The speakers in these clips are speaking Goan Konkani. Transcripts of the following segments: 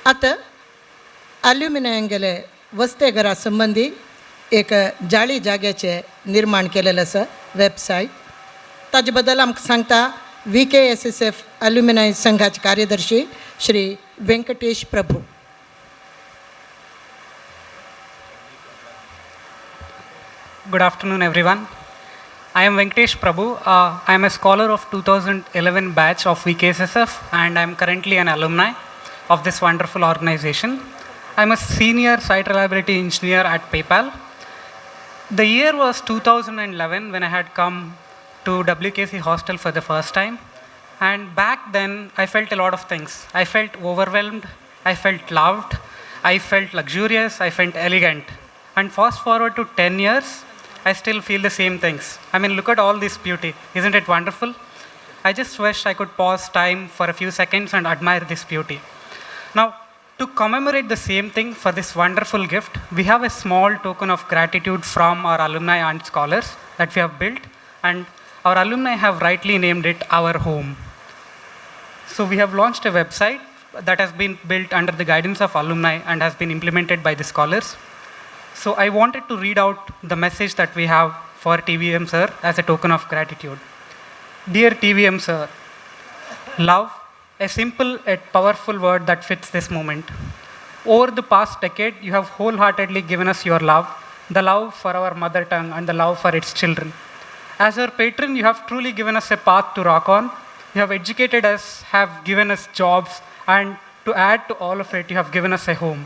आतां अल्युमिनायांगेले वस्ते घरा संबंदी एक जाळी जाग्याचें निर्माण केलेलें आसा वेबसायट. ताजे बद्दल आमकां सांगता VKSSF alumni संघाचे कार्यदर्शी Shri Venkatesh Prabhu. Good afternoon, everyone. I am Venkatesh Prabhu. I am a scholar of 2011 batch of VKSSF, and I am currently an alumni of this wonderful organization. I am a senior site reliability engineer at PayPal. The year was 2011 when I had come to WKC hostel for the first time. And back then, I felt a lot of things. I felt overwhelmed, I felt loved, I felt luxurious, I felt elegant. And fast forward to 10 years, I still feel the same things. I mean, look at all this beauty. Isn't it wonderful? I just wish I could pause time for a few seconds and admire this beauty. Now, to commemorate the same thing for this wonderful gift, we have a small token of gratitude from our alumni and scholars that we have built, and our alumni have rightly named it Our Home. So we have launched a website that has been built under the guidance of alumni and has been implemented by the scholars. So I wanted to read out the message that we have for TVM sir as a token of gratitude. Dear TVM sir, love, a simple yet powerful word that fits this moment. Over the past decade, you have wholeheartedly given us your love, the love for our mother tongue and the love for its children. As our patron, you have truly given us a path to rock on. You have educated us, have given us jobs, and to add to all of it, you have given us a home.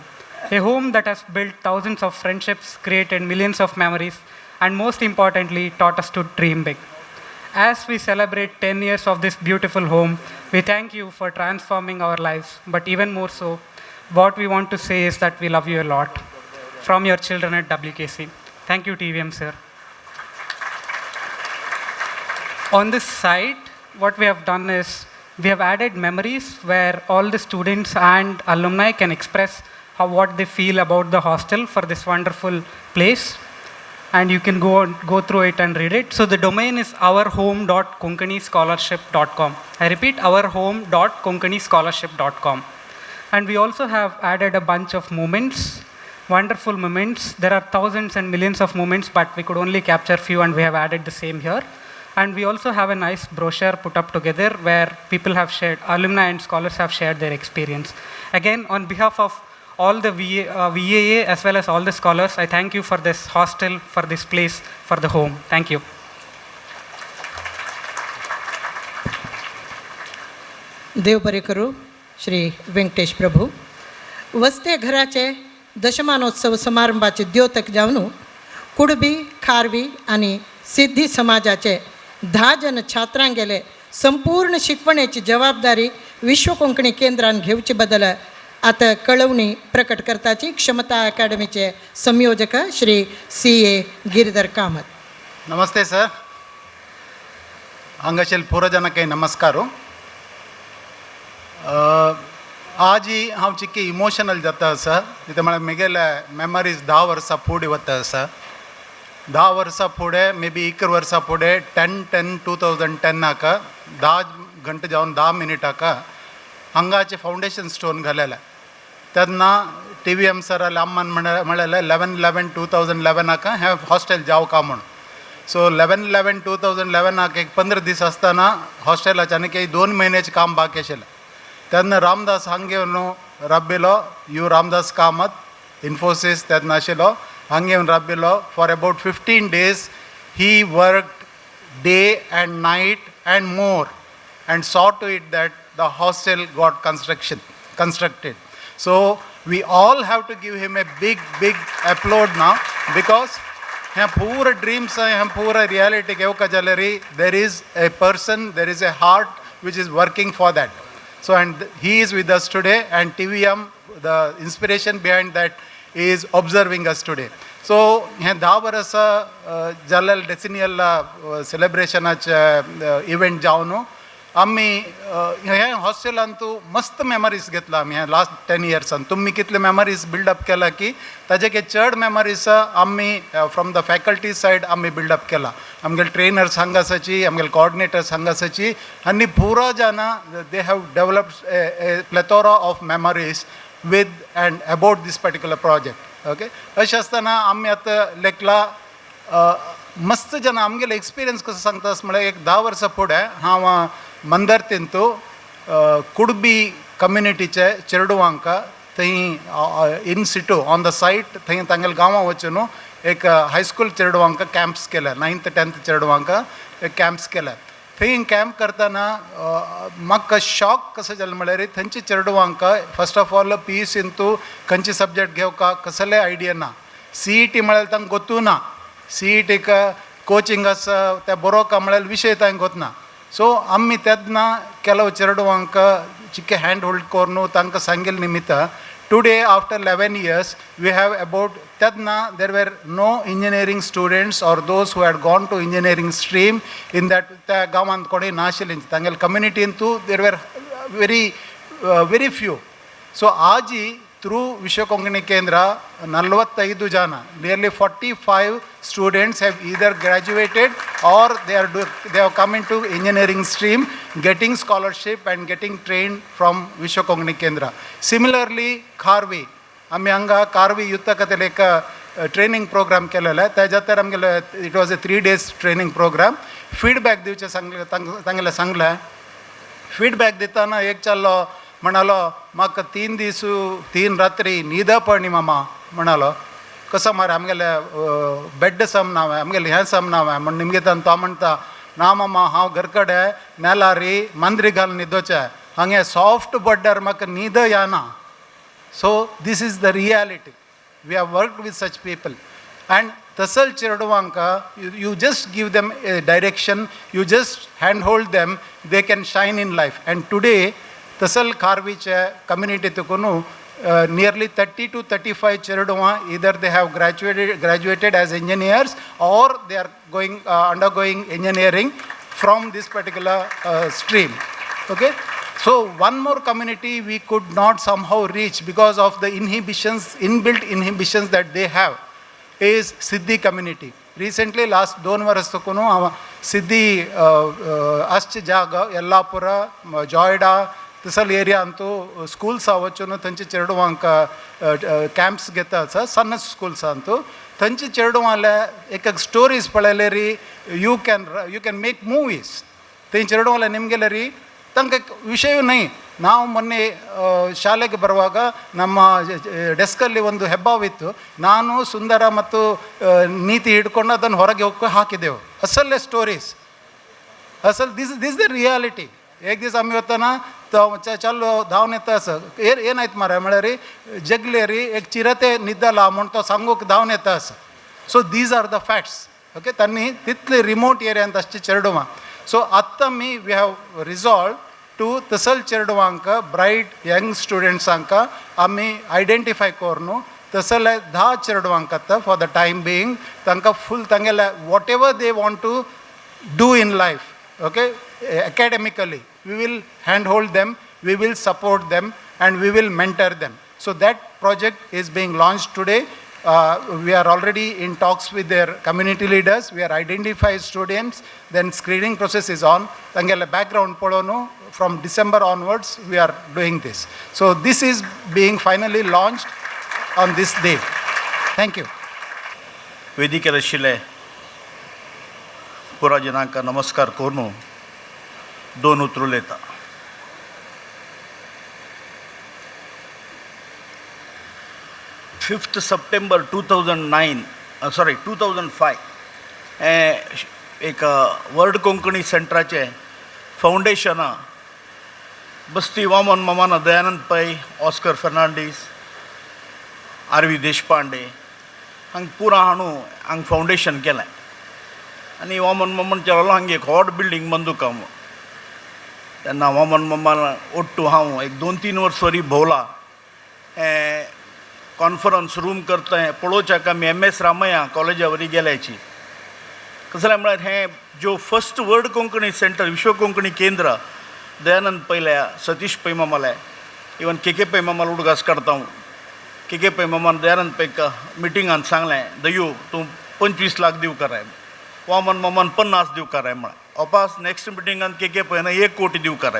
A home that has built thousands of friendships, created millions of memories, and most importantly, taught us to dream big. As we celebrate 10 years of this beautiful home, we thank you for transforming our lives, but even more so, what we want to say is that we love you a lot. From your children at WKC. Thank you, TVM sir. On this site, what we have done is we have added memories where all the students and alumni can express how what they feel about the hostel for this wonderful place. And you can go through it and read it. So the domain is ourhome.konkaniScholarship.com. I repeat, ourhome.konkaniScholarship.com. And we also have added a bunch of moments, wonderful moments. There are thousands and millions of moments, but we could only capture few, and we have added the same here. And we also have a nice brochure put up together where people have shared, alumni and scholars have shared their experience. Again, on behalf of all the VAA as well as all the scholars, I thank you for this hostel, for this place, for the home. Thank you. देव बरें करूं श्री व्यंकटेश प्रभू. वस्ते घराचे दशमानोत्सव समारंभाचे द्योतक जावन कुडबी, खारवी आनी सिद्धी समाजाचे 10 जण छात्रांगेले संपूर्ण शिकवणेची जबाबदारी विश्व कोंकणी केंद्रान घेवचे बदल आतां कळवणी प्रकट करताची क्षमता अकॅडमीचे संयोजक श्री सी.ए. गिरधर कामत. नमस्ते सर. हांगाशेल पुरो जाणांक नमस्कार. आजी हांव चिक्की इमोशनल जाता आसा, कित्याक म्हळ्यार म्हगेले मेमरीज 10 वर्सां फुडें वता आसा. 10 वर्सां फुडें, मे बी 11 वर्सां फुडें, 10/10/2010 10 घंटे जावन 10 मिनटाक हांगाचें फावंडेशन स्टोन घालेलें. तेन्ना टीव्हीएम सराले अम्मान म्हणलें 11/11/2011 हें हॉस्टेल जावका म्हूण. सो 11/11/2011 एक 15 दीस आसतना हॉस्टेलाचें आनीक एक 2 म्हयन्याचें काम बाकी आशिल्लें. तेन्ना रामदास हांगा येवन राबिलो, you Ramdas Kamat, Infosys तेन्ना आशिल्लो, हांगा येवन राबिलो. For about 15 days he worked day and night and more and saw to it that the hostel got constructed. So we all have to give him a big, big applaud now, because हें पूरा ड्रीम्स, हें पूरा रियलिटी घेवका जाल्यार there is a person, there is a heart which is working for that. So and he is with us today, and TVM, the inspiration behind that, is observing us today. So हें 10 वर्सां जाल्लें डेसिनियल सेलिब्रेशनाचें इव्हेंट जावन आमी हे हॉस्टेलान तूं मस्त मेमरीज घेतला आमी. हे लास्ट 10 इयर्सान तुमी कितले मेमरीज बिल्डअप केला की ताजे चड मेमरीज आमी फ्रॉम the faculty side आमी बिल्डअप केला. आमगेले ट्रेनर्स हांगा आसाची, आमगेले कोऑर्डिनेटर्स हांगा आसाची, आनी पुरो जाणां they have developed a plethora of memories. with and about this particular project. Okay, अशें आसतना आमी आतां लेखला मस्त जन आमगेले एक्सपिरियन्स कसो सांगता म्हळ्यार एक 10 वर्सां फुडें हांव मंदरतींतू कुडबी कम्युनिटीचे चेडवांक थंय in situ on the site थंय तांगेले गांवां वचून एक हायस्कूल चेडवांक कॅम्प्स केले, 9th 10th चेडवांक एक कॅम्प्स केले. थंय कॅम्प करतना म्हाका शॉक कसो जालें म्हळ्यार थंयचे चेडवांक फर्स्ट ऑफ ऑल पीयूसींतू खंयचे सब्जेक्ट घेवका कसले आयडिया ना, सीईटी म्हळ्यार तांकां गोतू ना, सीईटीक कोचिंग आसा ते बरोवका म्हळ्यार विशय तांकां गोतना. सो आमी तेन्ना ಕೆಲವು चेडवांक चिक्के हँड होल्ड करून तांकां सांगिल्ले निमित्त today after 11 years we have about तेन्ना there were no engineering students or those who had gone to engineering stream in that त्या गांवांत कोणूय नाशिल्लीं तांगेले कम्युनिटींतू there were very very few. So ಆಜಿ ಥ್ರೂ ವಿಶ್ವ ಕೊಂಕಣಿ ಕೇಂದ್ರ 45 ಜನ, nearly 45 students have either graduated or they have come into engineering stream, getting scholarship and getting trained from Vishwa Konkani Kendra. Similarly Kharvi, आमी हांगा कार्वी युद्ध खातीर एक ट्रेनींग प्रोग्राम केलेले, तेज्या तर आमगेले it was a 3 days training program. Feedback दिवचें सांगलें, तांगेलें सांगलें. फीडबॅक दितना एक चलो म्हणालो म्हाका 3 दीस 3 रात्री न्हीद पडली मामा म्हणालो. कसो मरे आमगेले बेड सम ना आमगेलें हें सम ना म्हण निमगे तो म्हणटा ना मामा हांव घर कडेन नेलारी मांद्री घालून न्हिदोचें, हांगे सॉफ्ट बड्डर म्हाका न्हीद येना. So this is the reality. We have worked with such people. And तसल चेडवांक you just give them a direction, you just hand hold them, they can shine in life. And today तसल खारवीचे कम्युनिटी तुकून nearly 30 to 35 चेडवां either they have graduated as engineers or they are going undergoing engineering from this particular stream. Okay, so one more community we could not somehow reach because of the inhibitions, inbuilt inhibitions that they have, is Siddhi community. Recently last 2 वर्स तकून हांव सिद्धी आसचे जाग येल्लापुरा जॉयडा तसल एरिया अंतू स्कूल्स वचून थंयचे चेडवांक कॅम्प्स घेता आसा, सन्न स्कूल्स अंतू थंयचे चेडवांले एक एक stories पळयलेरी you can make movies. थंय चेडवांले ನಿಮಗೆಲ್ಲ ರೀ ತಾಂಕ ವಿಷಯವೂ ನೈ. ನಾವು ಮೊನ್ನೆ ಶಾಲೆಗೆ ಬರುವಾಗ ನಮ್ಮ ಡೆಸ್ಕಲ್ಲಿ ಒಂದು ಹೆಬ್ಬಾವಿತ್ತು. ನಾನು ಸುಂದರ ಮತ್ತು ನೀತಿ ಹಿಡ್ಕೊಂಡು ಅದನ್ನು ಹೊರಗೆ ಹೋಗಿ ಹಾಕಿದೆವು. ಅಸಲ್ಲೇ stories ಅಸಲ್ this this the reality. एक दीस आमी वतना तो चलो धांवन येता असो ಏನಾಯ್ತು ಮಾರ್ರೆ म्हळ्यार जगलेरी एक चिरते न्हिदला म्हूण तो सांगूंक धांवन येता असो. So these are the facts. Okay, तांणी तितले रिमोट एरियांत आसचे चेडवां. सो आत्तां आमी we have resolve to तसल चेडवांक ब्रायट यंग स्टुडंट्सांक आमी आयडेंटिफाय करून तसले 10 चेडवांक आतां फॉर the time being तांकां फूल तांगेले whatever they want to do in life, okay, academically, we will handhold them, we will support them, and we will mentor them. So that project is being launched today. We are already in talks with their community leaders. We are identified students. Then screening process is on. तांगेले background पळोवन from December onwards we are doing this. So this is being finally launched on this day. Thank you. वेदिकेर आशिल्ले पुरा जनांक नमस्कार करून दोन उतरां उलयता. 5th September 2009, sorry 2005 हें एक वर्ल्ड कोंकणी सेंटराचें फावंडेशनां बस्ती वामन मामान Dayanand Pai, Oscar Fernandes, R V Deshpande हांगा पुरा हाणू हांगा फावंडेशन केलें. आनी वामन मामान चलोलो हांगा एक व्हड बिल्डींग बांदुका म्हूण. तेन्ना वामन मामान ओट्टू हांव एक 2-3 वर्स वरी भोंवला. हें कॉन्फरन्स रूम करता पळोवच्याक आमी एम एस रामय्या कॉलेजा वरी गेल्याची. कसलें म्हळ्यार हें ज्यो first world Konkani centre Vishwa Konkani Kendra Dayanand पैल्या, सतीश पै मामाले, इवन के के पै मामालो उडगास काडता हांव. के के पै मामान दयानंद पैक मिटिंगान सांगलें, दयू तूं 25 लाख दिवकार, वामन मामान 50 दिवकार म्हळें. ऑपास नेक्स्ट मिटिंगान के के पैन 1 कोटी दिवकार.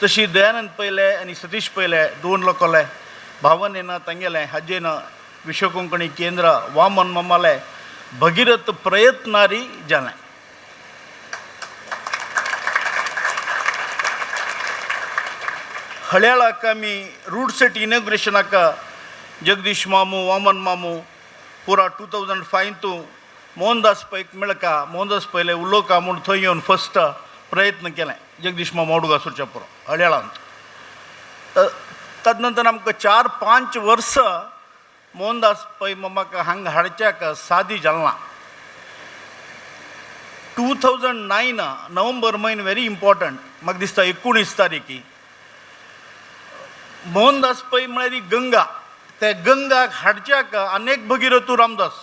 तशी दयानंद पैले आनी सतीश पैले दोन लोकांले भावनेन तांगेलें हाजेन विश्व कोंकणी केंद्र वामन मामालें भगीरथ प्रयत्नारी जालें. हळ्याळाक आमी रूट सेट इनॉग्रेशनाक जगदीश मामू, वामन मामू पुरा 2005 मोहनदास पैक मेळका, मोहनदास पयले उलोवका म्हूण थंय येवन फस्ट प्रयत्न केलें जगदीश मामू औडगासूरच्या पुरो हळ्याळांत. तद नंतर आमकां 4-5 वर्सां मोहनदास पै मामाक हांगा हाडच्याक सादी जालें ना. 2009 नोव्हेंबर म्हयनो व्हेरी इम्पॉर्टंट, म्हाका दिसता 19 तारीखी मोहनदास पै म्हळ्यार ही गंगा, त्या गंगाक हाडच्याक अनेक भगीरथू रामदास.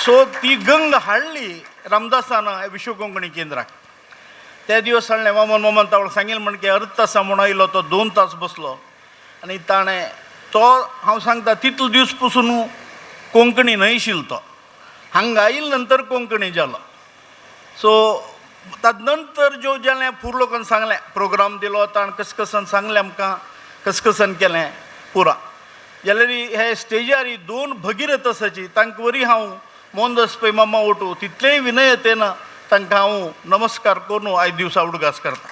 सो ती गंगा हाडली रामदासान विश्व कोंकणी केंद्राक. त्या दिवस हाडलें वामन मामान तावळ सांगिल्लें म्हण की अर्द तासा म्हूण आयलो तो 2 तास बसलो आनी ताणें तो हांव सांगता तितलो दीस पसून कोंकणी न्हय शिल तो हांगा आयल नंतर कोंकणी जालो. सो ताज नंतर ज्यो जालें पूर लोकांनी सांगलें, प्रोग्राम दिलो ताणें कसकसान सांगलें आमकां, कसकसान केलें पुरा. जाल्यार हे स्टेजार ही 2 भगीरथ आसाची तांकां वरी हांव मोहनदास पै मामा ओटू तितलेय विनयतेन तांकां हांव नमस्कार करून आयज दिवसा उडगास करता.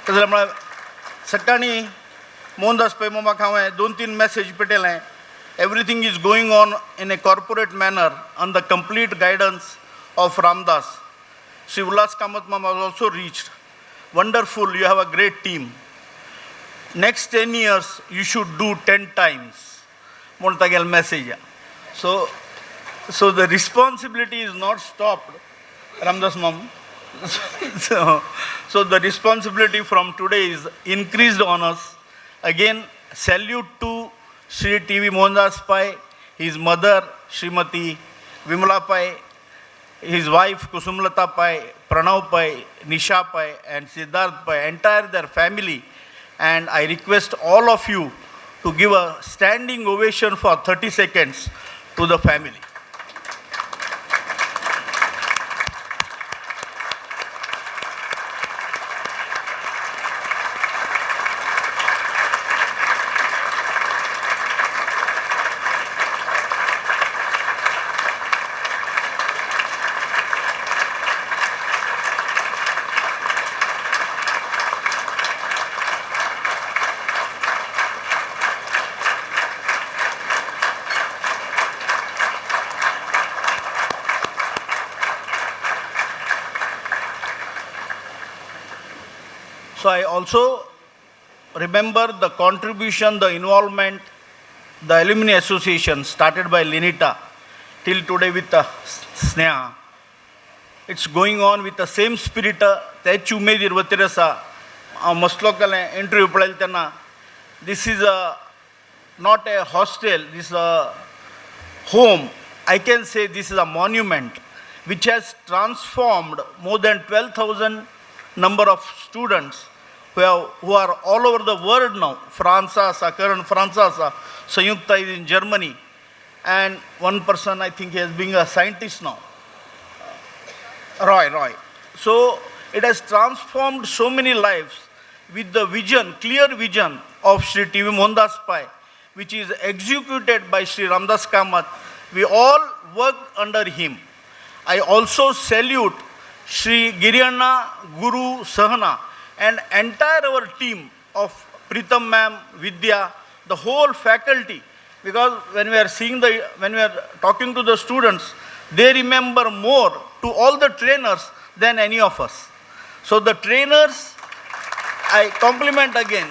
तशें म्हळ्यार सकाळीं मोहनदास पै मामाक हांवें 2-3 message पेटयलें. Everything is going on in a corporate manner on the complete guidance of Ramdas. Shri Ulhas Kamat mama was also reached. Wonderful, you have a great team. Next 10 years you should do 10 times म्हूण तागेलो message. So the responsibility is not stopped Ramdas ma'am. So the responsibility from today is increased on us. Again, salute to Shri T.V. Mohandas Pai, his mother Srimati Vimala Pai, his wife Kusumlata Pai, Pranav Pai, Nisha Pai and Siddharth Pai, entire their family. And I request all of you to give a standing ovation for 30 seconds to the family. So I also remember the contribution, the involvement, the Alumni Association started by Linita till today with Sneha. It's going on with the same spirit. त्याच उमेदीर वतीर आसा. हांव मसलो केलें इंटरव्यू पळयलो तेन्ना, this is a not a hostel, this is a home. I can say this is a monument which has transformed more than 12,000 number of students who are all over the world now. France asa, current France asa, Sanyukta is in Germany, and one person I think he has been a scientist now, Roy. So it has transformed so many lives with the vision, clear vision of Shri T.V. Mohandas Pai, which is executed by Shri Ramdas Kamath. We all work under him. I also salute Shri Girianna, Guru Sahana, and entire our team of Pritam ma'am, Vidya, the whole faculty, because when we are seeing the, when we are talking to the students, they remember more to all the trainers than any of us. So the trainers, I compliment again,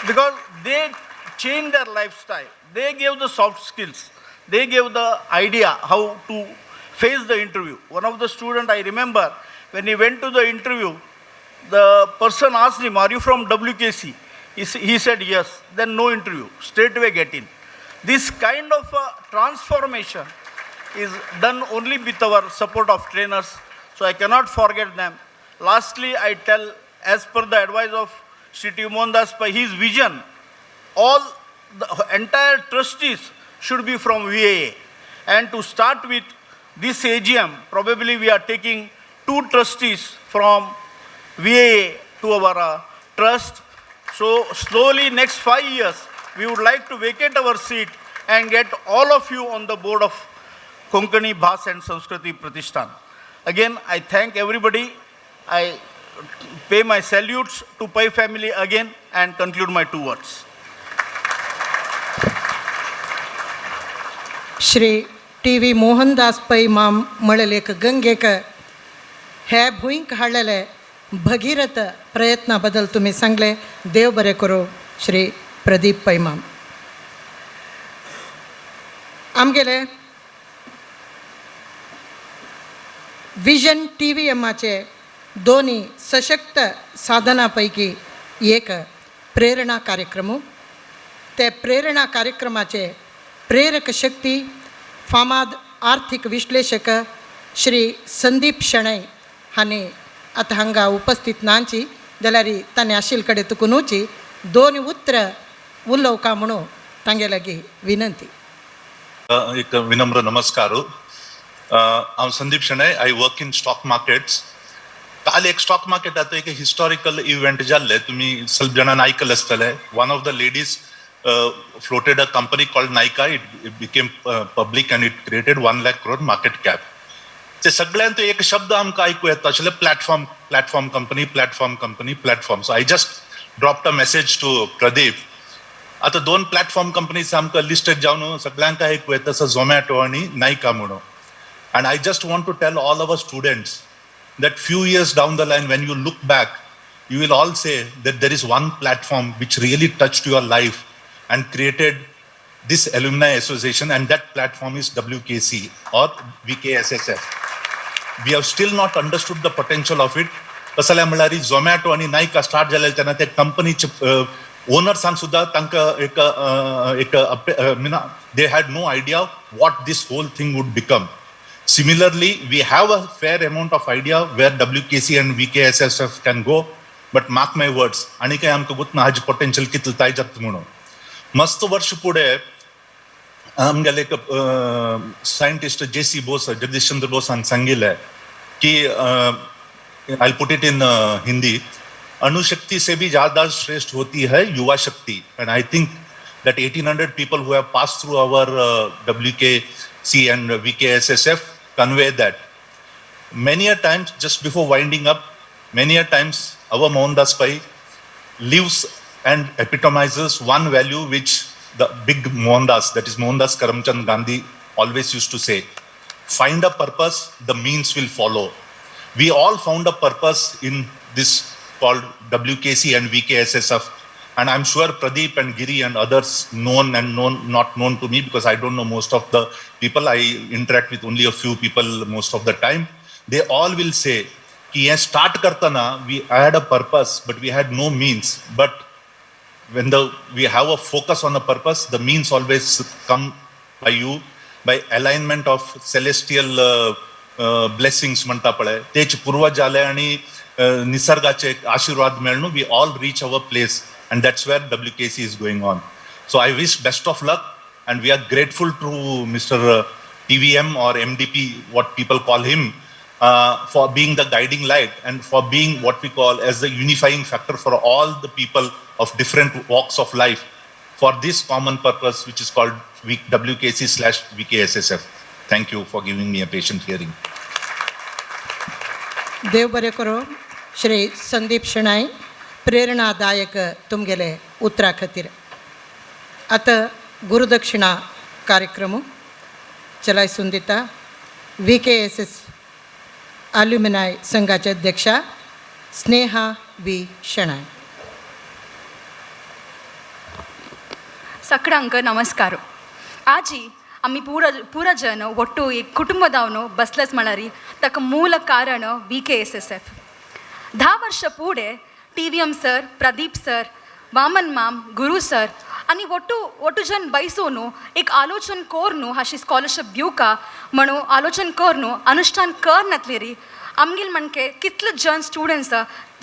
because they changed their lifestyle. They gave the soft skills. They gave the idea how to face the interview. One of the student I remember, when he went to the interview, the person asked him, are you from WKC? He said yes. Then no interview, straight away get in. This kind of transformation is done only with our support of trainers, so I cannot forget them. Lastly, I tell, as per the advice of Shri T. Mohandas Pai, his vision, all the entire trustees should be from VAA. And to start with this AGM, probably we are taking 2 trustees from VAA to our trust. So slowly next 5 years we would like to vacate our seat and get all of you on the board of Konkani Bhas and Sanskriti Pratishthan. Again, I thank everybody. I pay my salutes to Pai family again and conclude my two words. Shri T V Mohandas Pai माम म्हळेलेक गंगेक हे भुंयक हाडलेले भगीरथ प्रयत्ना बद्दल तुमी सांगले. देव बरें करूं श्री प्रदीप पै माम. आमगेले विजन टी व्ही एमाचे दोनी सशक्त साधना पैकी एक प्रेरणा कार्यक्रम. ते प्रेरणा कार्यक्रमाचे प्रेरक शक्ती फामाद आर्थीक विश्लेशक श्री संदीप शणै हांणी आतां हांगा उपस्थित नाची जाल्यार तांणी आशिल्ले कडेन तुका न्हूची दोन उतरां उलोवका म्हणून तांगे लागीं विनंती. एक विनम्र नमस्कार. हांव Sandeep Shenoy. I work in stock markets. काल एक स्टॉक मार्केटाचो एक हिस्टॉरिकल इव्हेंट जाल्ले, तुमी सगळे जाणांनी आयकलें आसतलें. One of the ladies floated a company called Nykaa. It became public and it created 1 lakh crore market cap. ते सगळ्यांत एक शब्द आमकां आयकू येता आशिल्ले, platform, platform company, platform company, platform. So I just dropped a message to Pradeep. आता दोन प्लॅटफॉर्म कंपनीज आमकां लिस्टेड जावन सगळ्यांक आयकू येता आसा, झोमॅटो आनी नायका म्हणून. And I just want to tell all our students that few years down the line, when you look back, you will all say that there is one platform which really touched your life and created this alumni association, and that platform is WKC or VKSSF. We have still not understood the potential of it. कसं जालें म्हणल्यार झोमॅटो आनी नायका स्टार्ट जाले तेन्ना ते कंपनीचे ओनर्सांक सुद्दां तांकां एक एक मीन they had no idea what this whole thing would become. Similarly, we have a fair amount of idea where WKC and VKSSF can go, but mark my words, आनी काय आमकां गोत ना हाजे पोटेन्शियल कितलें ताय जाता म्हणून. मस्त वर्ष फुडें आमगेले एक सायंटिस्ट जे सी बोस, जगदीश चंद्र बोसान सांगिल्लें की, I put it in Hindi, Anushakti से भी ज्यादा श्रेष्ठ होती है युवा शक्ति. And I think that 1800 people who have passed through our WKC and VKSSF convey that. Many a times, just before winding up, many a times our Mohandas Pai lives and epitomizes one value which the big Mohandas, that is Mohandas Karamchand Gandhi, always used to say: find a purpose, the means will follow. We all found a purpose in this called WKC and VKSSF. And I'm sure Pradeep and Giri and others known and known not known to me, because I don't know most of the people. I interact with only a few people most of the time. They all will say, की हें start करतना we had a purpose, but we had no means. But when the we have a focus on a purpose, the means always come by you, by alignment of celestial blessings म्हणटा पळय, तेच पूर्वज जाले आनी निसर्गाचे आशीर्वाद मेळून we all reach our place, and that's where WKC is going on. So I wish best of luck, and we are grateful to Mr. TVM or MDP, what people call him, for being the guiding light and for being what we call as the unifying factor for all the people of different walks of life for this common purpose, which is called WKC/VKSSF. Thank you for giving me a patient hearing. देव बरें करूं श्री संदीप शणाय, प्रेरणादायक तुमगेले उतरा खातीर. आतां गुरुदक्षिणा कार्यक्रम चलायसून दिता व्ही के एस एस अल्युमिनाय संघाचे अध्यक्षा स्नेहा व्ही शणाय. ಸಕಡಂಕ ನಮಸ್ಕಾರ. ಆಜಿ आमी पुरा पुरा जन ಒಟ್ಟು एक कुटुंबदावन बसलेच म्हळ्यार ताका मूल कारण V K S S F. 10 वर्ष फुडें T V M sir, Pradeep sir, Vaman माम, गुरू सर आनी ಒಟ್ಟು ಒಟ್ಟು जन बैसून एक आलोचन करून हाशी स्कॉलरशीप दिवका म्हणून आलोचन करून अनुष्ठान कर नातलेरी आमगेल म्हणके कितले जन students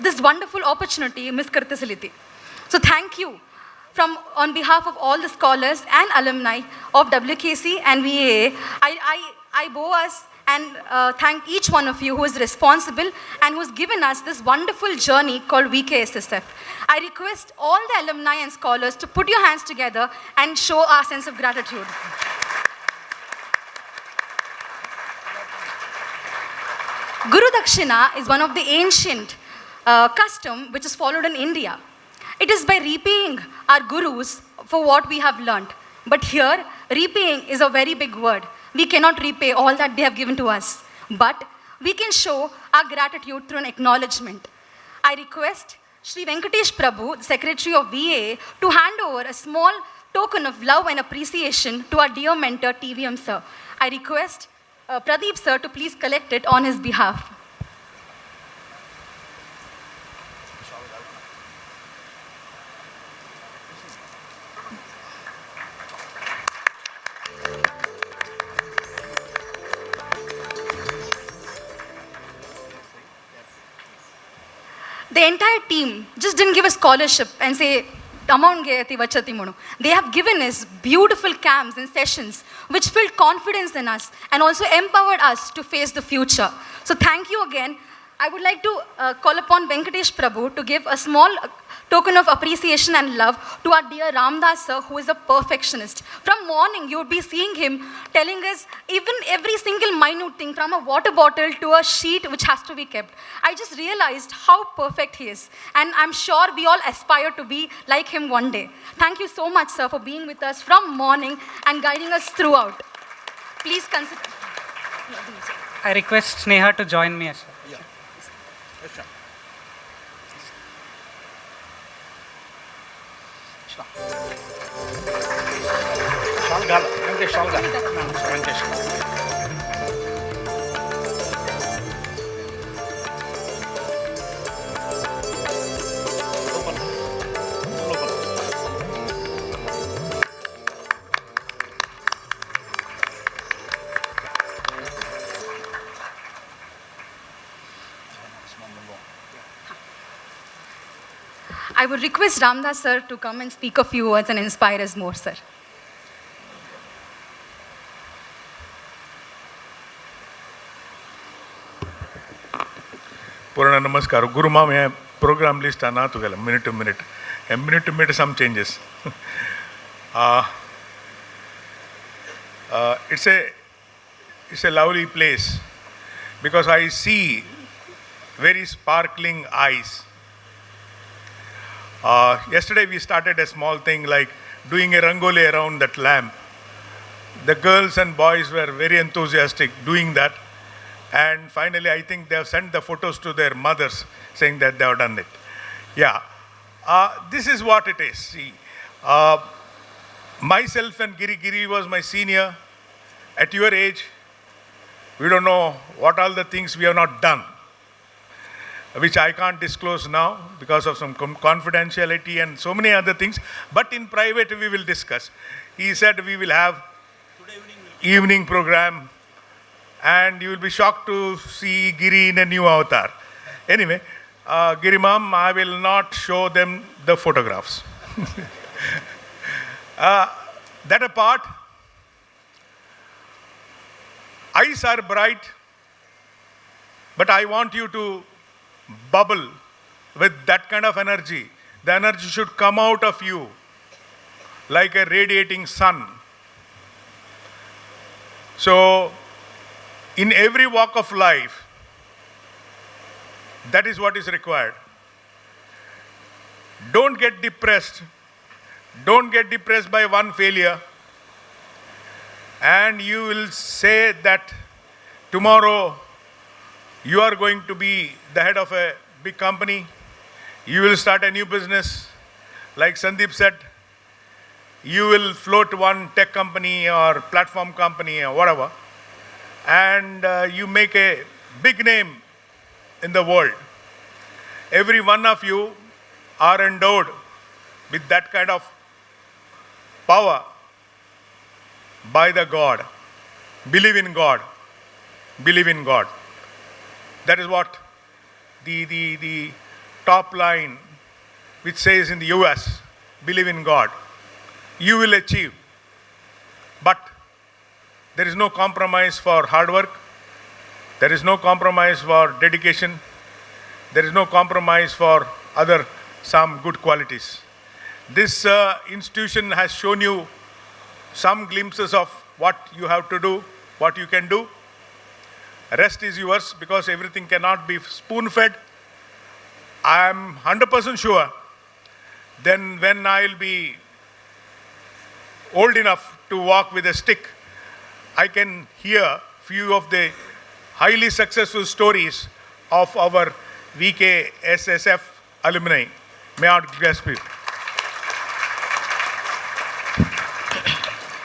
this wonderful opportunity miss करतसली ती. So thank you from on behalf of all the scholars and alumni of WKC and VAA. I bow us and thank each one of you who is responsible and who's given us this wonderful journey called VKSSF. I request all the alumni and scholars to put your hands together and show our sense of gratitude. Gurudakshina is one of the ancient custom which is followed in India. It is by repaying our gurus for what we have learnt. But here, repaying is a very big word. We cannot repay all that they have given to us. But we can show our gratitude through an acknowledgement. I request Shri Venkatesh Prabhu, the Secretary of VA, to hand over a small token of love and appreciation to our dear mentor, TVM sir. I request Pradeep sir to please collect it on his behalf. The entire team just didn't give a scholarship and say, amount geyati vachati manu. They have given us beautiful camps and sessions which filled confidence in us and also empowered us to face the future. So thank you again. I would like to call upon Venkatesh Prabhu to give a small token of appreciation and love to our dear Ramdas sir, who is a perfectionist. From morning, you would be seeing him telling us even every single minute thing, from a water bottle to a sheet which has to be kept. I just realized how perfect he is. And I'm sure we all aspire to be like him one day. Thank you so much, sir, for being with us from morning and guiding us throughout. Please consider. I request Sneha to join me as well. Shawl घाल वेंकटेश, शाल घाल Venkatesh. I would request Ramdas sir to come and speak a few words and inspire us more, sir. Purna namaskar. Guru Ma'am, हे प्रोग्राम लिस्ट ना तुगेलें minute to minute, minute to minute some changes. It's a lovely place because I see very sparkling eyes. Yesterday we started a small thing like doing a rangoli around that lamp. The girls and boys were very enthusiastic doing that. And finally, I think they have sent the photos to their mothers saying that they have done it. Yeah. This is what it is. See, myself and Giri was my senior. At your age, we don't know what all the things we have not done, which I can't disclose now because of some confidentiality and so many other things. But in private, we will discuss. He said we will have evening program, and you will be shocked to see Giri in a new avatar. Anyway, Giri ma'am, I will not show them the photographs. That apart, eyes are bright, but I want you to bubble with that kind of energy. The energy should come out of you like a radiating sun. So, in every walk of life, that is what is required. Don't get depressed. Don't get depressed by one failure. And you will say that tomorrow you are going to be the head of a big company. You will start a new business. Like Sandeep said, you will float one tech company or platform company or whatever. And you make a big name in the world. Every one of you are endowed with that kind of power by the God. Believe in God. Believe in God. That is what the top line which says in the US, believe in God. You will achieve. But there is no compromise for hard work. There is no compromise for dedication. There is no compromise for other some good qualities. This institution has shown you some glimpses of what you have to do, what you can do. Rest is yours because everything cannot be spoon-fed. I am 100% sure then when I will be old enough to walk with a stick, I can hear few of the highly successful stories of our VKSSF alumni. May God bless you.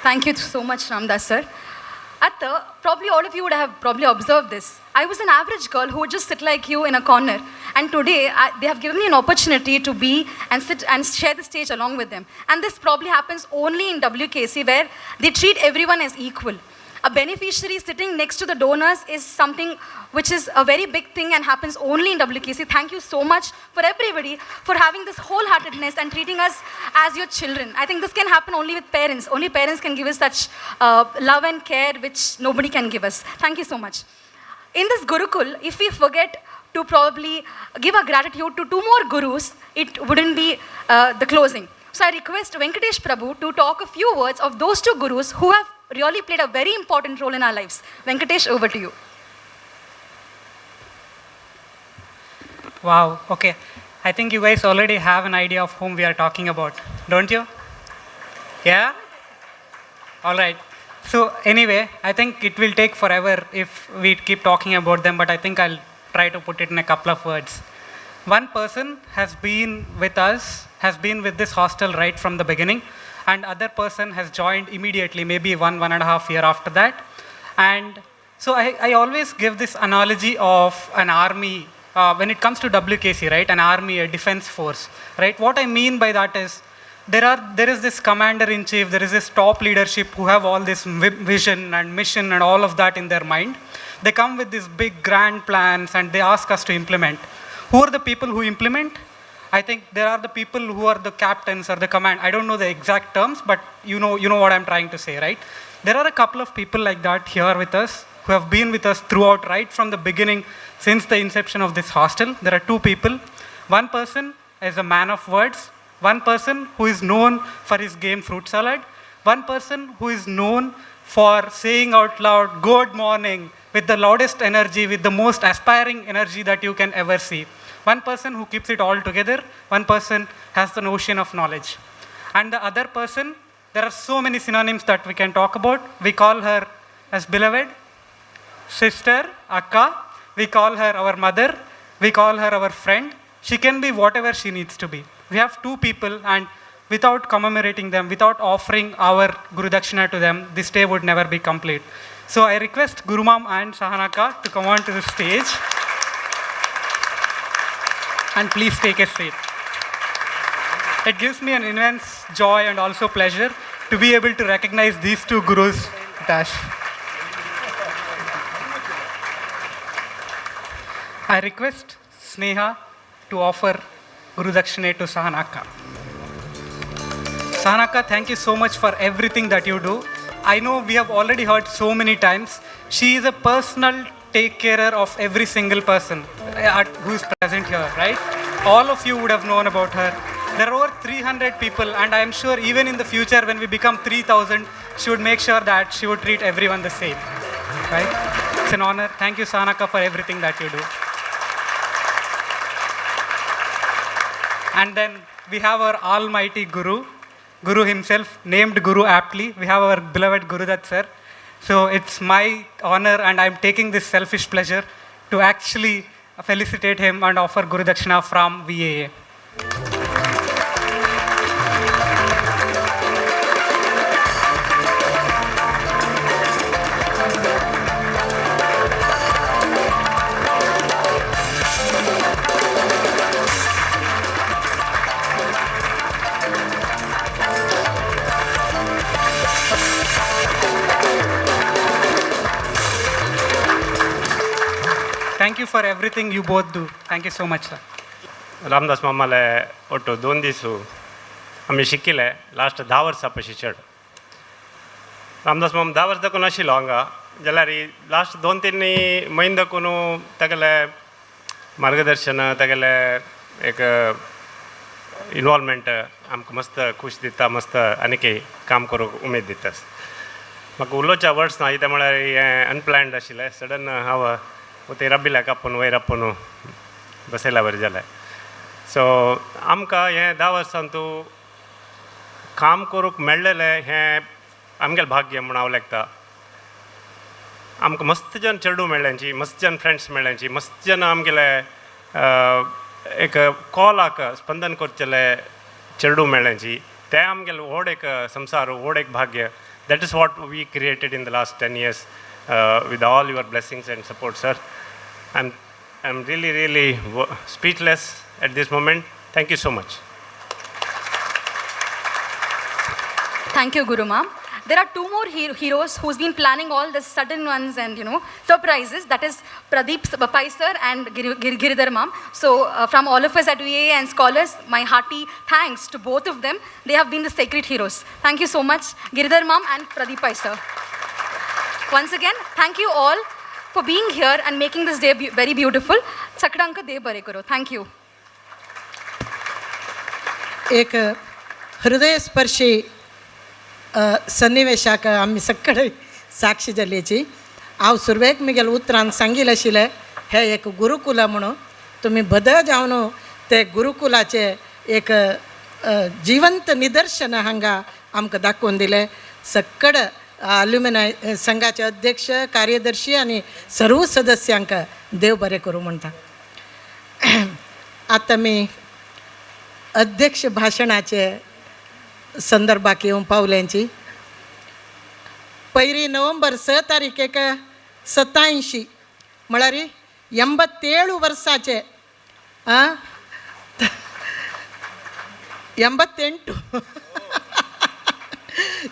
Thank you so much, Ramdas sir. Atta, probably all of you would have probably observed this. I was an average girl who would just sit like you in a corner. And today, they have given me an opportunity to be and sit and share the stage along with them. And this probably happens only in WKC, where they treat everyone as equal. A beneficiary sitting next to the donors is something which is a very big thing and happens only in WKC. Thank you so much for everybody for having this wholeheartedness and treating us as your children. I think this can happen only with parents. Only parents can give us such love and care which nobody can give us. Thank you so much. In this Gurukul, if we forget to probably give our gratitude to two more gurus, it wouldn't be the closing. So I request Venkatesh Prabhu to talk a few words of those two gurus who have really played a very important role in our lives. Venkatesh, over to you. Wow, okay. I think you guys already have an idea of whom we are talking about, don't you? Yeah? All right. So anyway, I think it will take forever if we keep talking about them, but I think I'll try to put it in a couple of words. One person has been with us, has been with this hostel right from the beginning, and other person has joined immediately, maybe 1.5 year after that. And so I always give this analogy of an army. When it comes to WKC, right, an army, a defense force, right? What I mean by that is there is this commander-in-chief, there is this top leadership who have all this vision and mission and all of that in their mind. They come with these big grand plans and they ask us to implement. Who are the people who implement? I think there are the people who are the captains or the command. I don't know the exact terms, but you know what I'm trying to say, right? There are a couple of people like that here with us who have been with us throughout, right from the beginning, since the inception of this hostel. There are two people. One person is a man of words. One person who is known for his game fruit salad. One person who is known for saying out loud, good morning, with the loudest energy, with the most aspiring energy that you can ever see. One person who keeps it all together. One person has the notion of knowledge. And the other person, there are so many synonyms that we can talk about. We call her as beloved, sister, akka. We call her our mother. We call her our friend. She can be whatever she needs to be. We have two people, and without commemorating them, without offering our Guru Dakshina to them, this day would never be complete. So I request Guru Ma'am and Sahanaka to come on to the stage. And please take a seat. It gives me an immense joy and also pleasure to be able to recognize these two gurus with us. I request Sneha to offer Guru Dakshina to Sahanaka. Sahanaka, thank you so much for everything that you do. I know we have already heard so many times. She is a personal take carer of every single person who is present here, right? All of you would have known about her. There are over 300 people, and I am sure even in the future when we become 3,000, she would make sure that she would treat everyone the same, right? It's an honor. Thank you, Sahanaka, for everything that you do. And then we have our almighty Guru, Guru himself, named Guru aptly. We have our beloved Gurudatt sir. So it's my honor, and I'm taking this selfish pleasure to actually felicitate him and offer Guru Dakshina from VAA. Thank you for everything you both do. Thank you so much, sir. Ramdas मामाले ಒಟ್ಟು 2 ದಿವಸ आमी शिकिले लास्ट 10 वर्सां पशी चड. रामदास मामा 10 वर्सां दाखोवन आशिल्लो हांगा. जाल्यार लास्ट 2-3 म्हयने दाखून तागेले मार्गदर्शन, तागेले एक इनवॉल्वमेंट आमकां मस्त खूश दिता, मस्त आनीक काम करूंक उमेद दिता. म्हाका उलोवच्या वर्ड्स ना, कितें म्हळ्यार हें अनप्लॅन्ड आशिल्लें. सडन हांव थंय रबिल्याक आपोवन वयर आपोवन बसयल्या बरें जालें. सो आमकां हें 10 वर्सां तूं काम करूंक मेळ्ळेलें हें आमगेलें भाग्य म्हूण हांव लेखता. आमकां मस्त जन चेडूं मेळ्ळ्यांची, मस्त जन फ्रेंड्स मेळ्ळ्यांची, मस्त जन आमगेले एक कॉलाक स्पंदन करचेले चेडूं मेळ्ळ्यांची. तें आमगेलें व्हड एक संवसार, व्हड एक भाग्य. That is what we created in the last 10 years with all your blessings and support, sir. I am really really speechless at this moment. Thank you so much. Thank you, Guru Ma'am. There are 2 more heroes who's been planning all the sudden ones and, you know, surprises. That is Pradeep Pai sir and Giridhar Ma'am. So from all of us at VA and scholars, my hearty thanks to both of them. They have been the sacred heroes. Thank you so much, Giridhar Ma'am and Pradeep Pai sir. Once again, thank you all for being here and making this day very beautiful. Sakdanka de bare karo. Thank you. एक हृदयस्पर्शी सन्निवेशाक आमी सगळे साक्षी जाल्ल्याची. हांव सुरवेक म्हगेल्या उतरान सांगील आशिल्लें हें एक गुरुकुला म्हणून. तुमी बदल जावन ते गुरुकुलाचें एक जिवंत निदर्शन हांगा आमकां दाखोवन दिलें. सगळे अल्युमिनाय संघाचे अध्यक्ष, कार्यदर्शी आनी सर्व सदस्यांक देव बरें करूं म्हणटा. आतां मी अध्यक्ष भाशणाचे संदर्भाक येवंक पावल्यांची. पयली नोव्हेंबर 6 तारखेक 87 म्हळ्यार 87 वर्साचे, आं, 88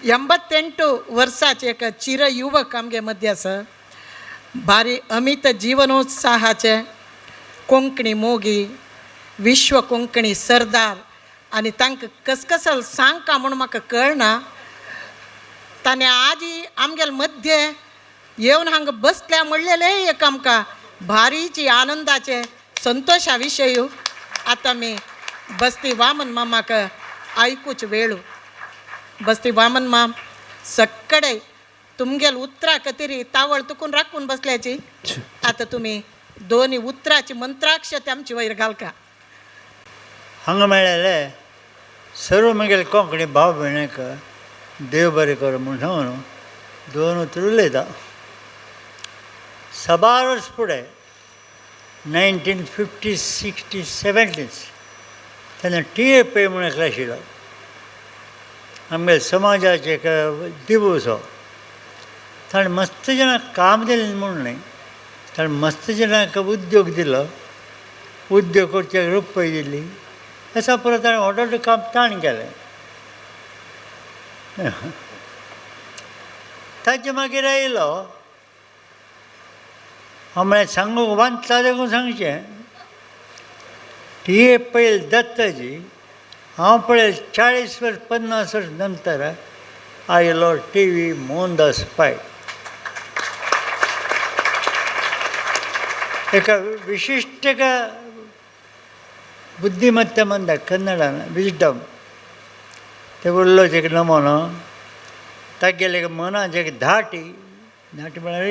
88 वर्साचे एक चिरयुवक आमगे मध्य आसा. भारी अमित जिवनोत्साहाचे कोंकणी मोगी, विश्व कोंकणी सरदार आनी तांकां कसकसल सांगका म्हूण म्हाका कळना. ताणें आजी आमगेले मध्य येवन हांगा बसल्या म्हणलेलें एक आमकां भारीची आनंदाचे संतोशा विशय. आतां आमी बस्ती वामन मामाक आयकूच वेळू. बस्ती वामन माम सगळे तुमगेल उतरां खातीर तावळ तुकून राखून बसल्याची. आतां तुमी दोनी उतराची मंत्राक्ष आमचे वयर घालका. हांगा मेळ्ळेले सर्व म्हगेले कोंकणी भाव भयणीक देव बरें करूं म्हूण सांगून 2 उतरां उलयता. साबार वर्स फुडें 1950s 60s 70s तेन्ना टी ए पै म्हूण एकलो आशिल्लो आमगे समाजाचे एक दिवो. ताणें मस्त जाणांक काम दिलें म्हूण न्हय, ताणें मस्त जाणांक उद्योग दिलो, उद्योग करचे रुपय दिली. तेच्या परत ताणें व्हड व्हडलें काम ताणें केलें. ताजे मागीर आयलो हांव म्हळ्यार सांगूंक वांचता देखून सांगचें. टी ए पयल दत्ताजी हांव पळय 40 वर्स 50 वर्स नंतर आयलो टी व्ही मोहनदास पै. एका विशिश्ट एका बुद्धिमत्ता म्हणटा कन्नडान विजडम, ते उरलो एक नमुनो तागेले एक मनाचें एक धाटी, धाटी म्हळ्यार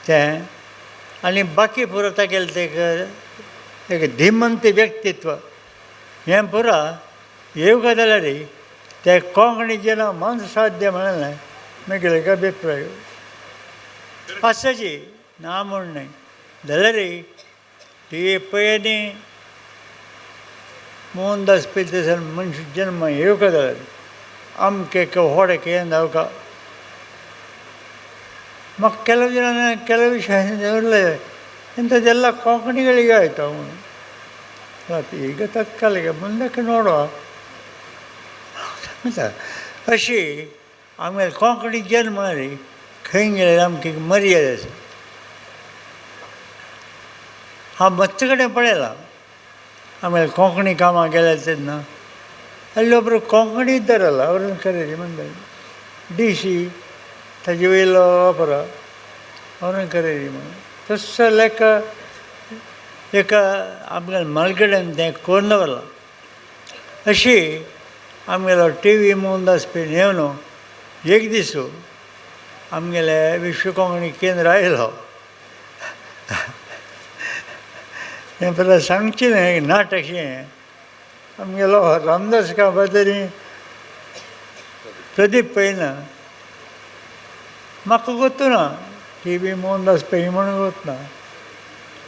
तें आनी बाकी पुरो तागेलें तें एक धीमंत व्यक्तित्व हें पुरो येवंक जाल्यार ते कोंकणी जेन्ना मन साध्य म्हणलें म्हगेलो एक अभिप्राय आसाची ना म्हूण न्हय. जाल्यार ती पळयनी मोहनदास पै तसो मनश जन्म येवंक जाल्यार आमकां एक व्हड एक हें जावंक म्हाका ಕೆಲವು ಜನ ಕೆಲವು ವಿಷಯ ಇಂಥದ್ದೆಲ್ಲ ಕೊಂಕಣಿಗಳಿಗೆ ಆಯಿತು ಅವನು. ಈಗ ತತ್ಕಾಲಿಕ ಮುಂದಕ್ಕೆ ನೋಡುವ. अशी आमगे कोंकणी जन्म न्ही खंय गेल्यार आमची मर्यादा आसा. हांव मस्त कडेन पळयलां आमगे कोंकणी कामां गेल्या तेन्ना ಅಲ್ಲಿ ಒಬ್ಬರು ಕೊಂಕಣಿ ಇದ್ದಾರಲ್ಲ, ಅವರನ್ನು ಕರೀರಿ ಬಂದ ಡಿ ಸಿ ताजे वयलो वापरा व्हरून करेली म्हणून तसो लेख एका आमगेल्या मालगड्यान तें करून दवरलां. अशी आमगेलो टी व्ही मोहनदास पै येवन एक दीस आमगेले विश्व कोंकणी केंद्र आयलो. हें परत सांगचें न्हय नाटक अशें आमगेलो रामदास काबादरी प्रदीप पै ना म्हाका गोत्तू ना टी व्ही मोहनदास पै म्हणून गोत ना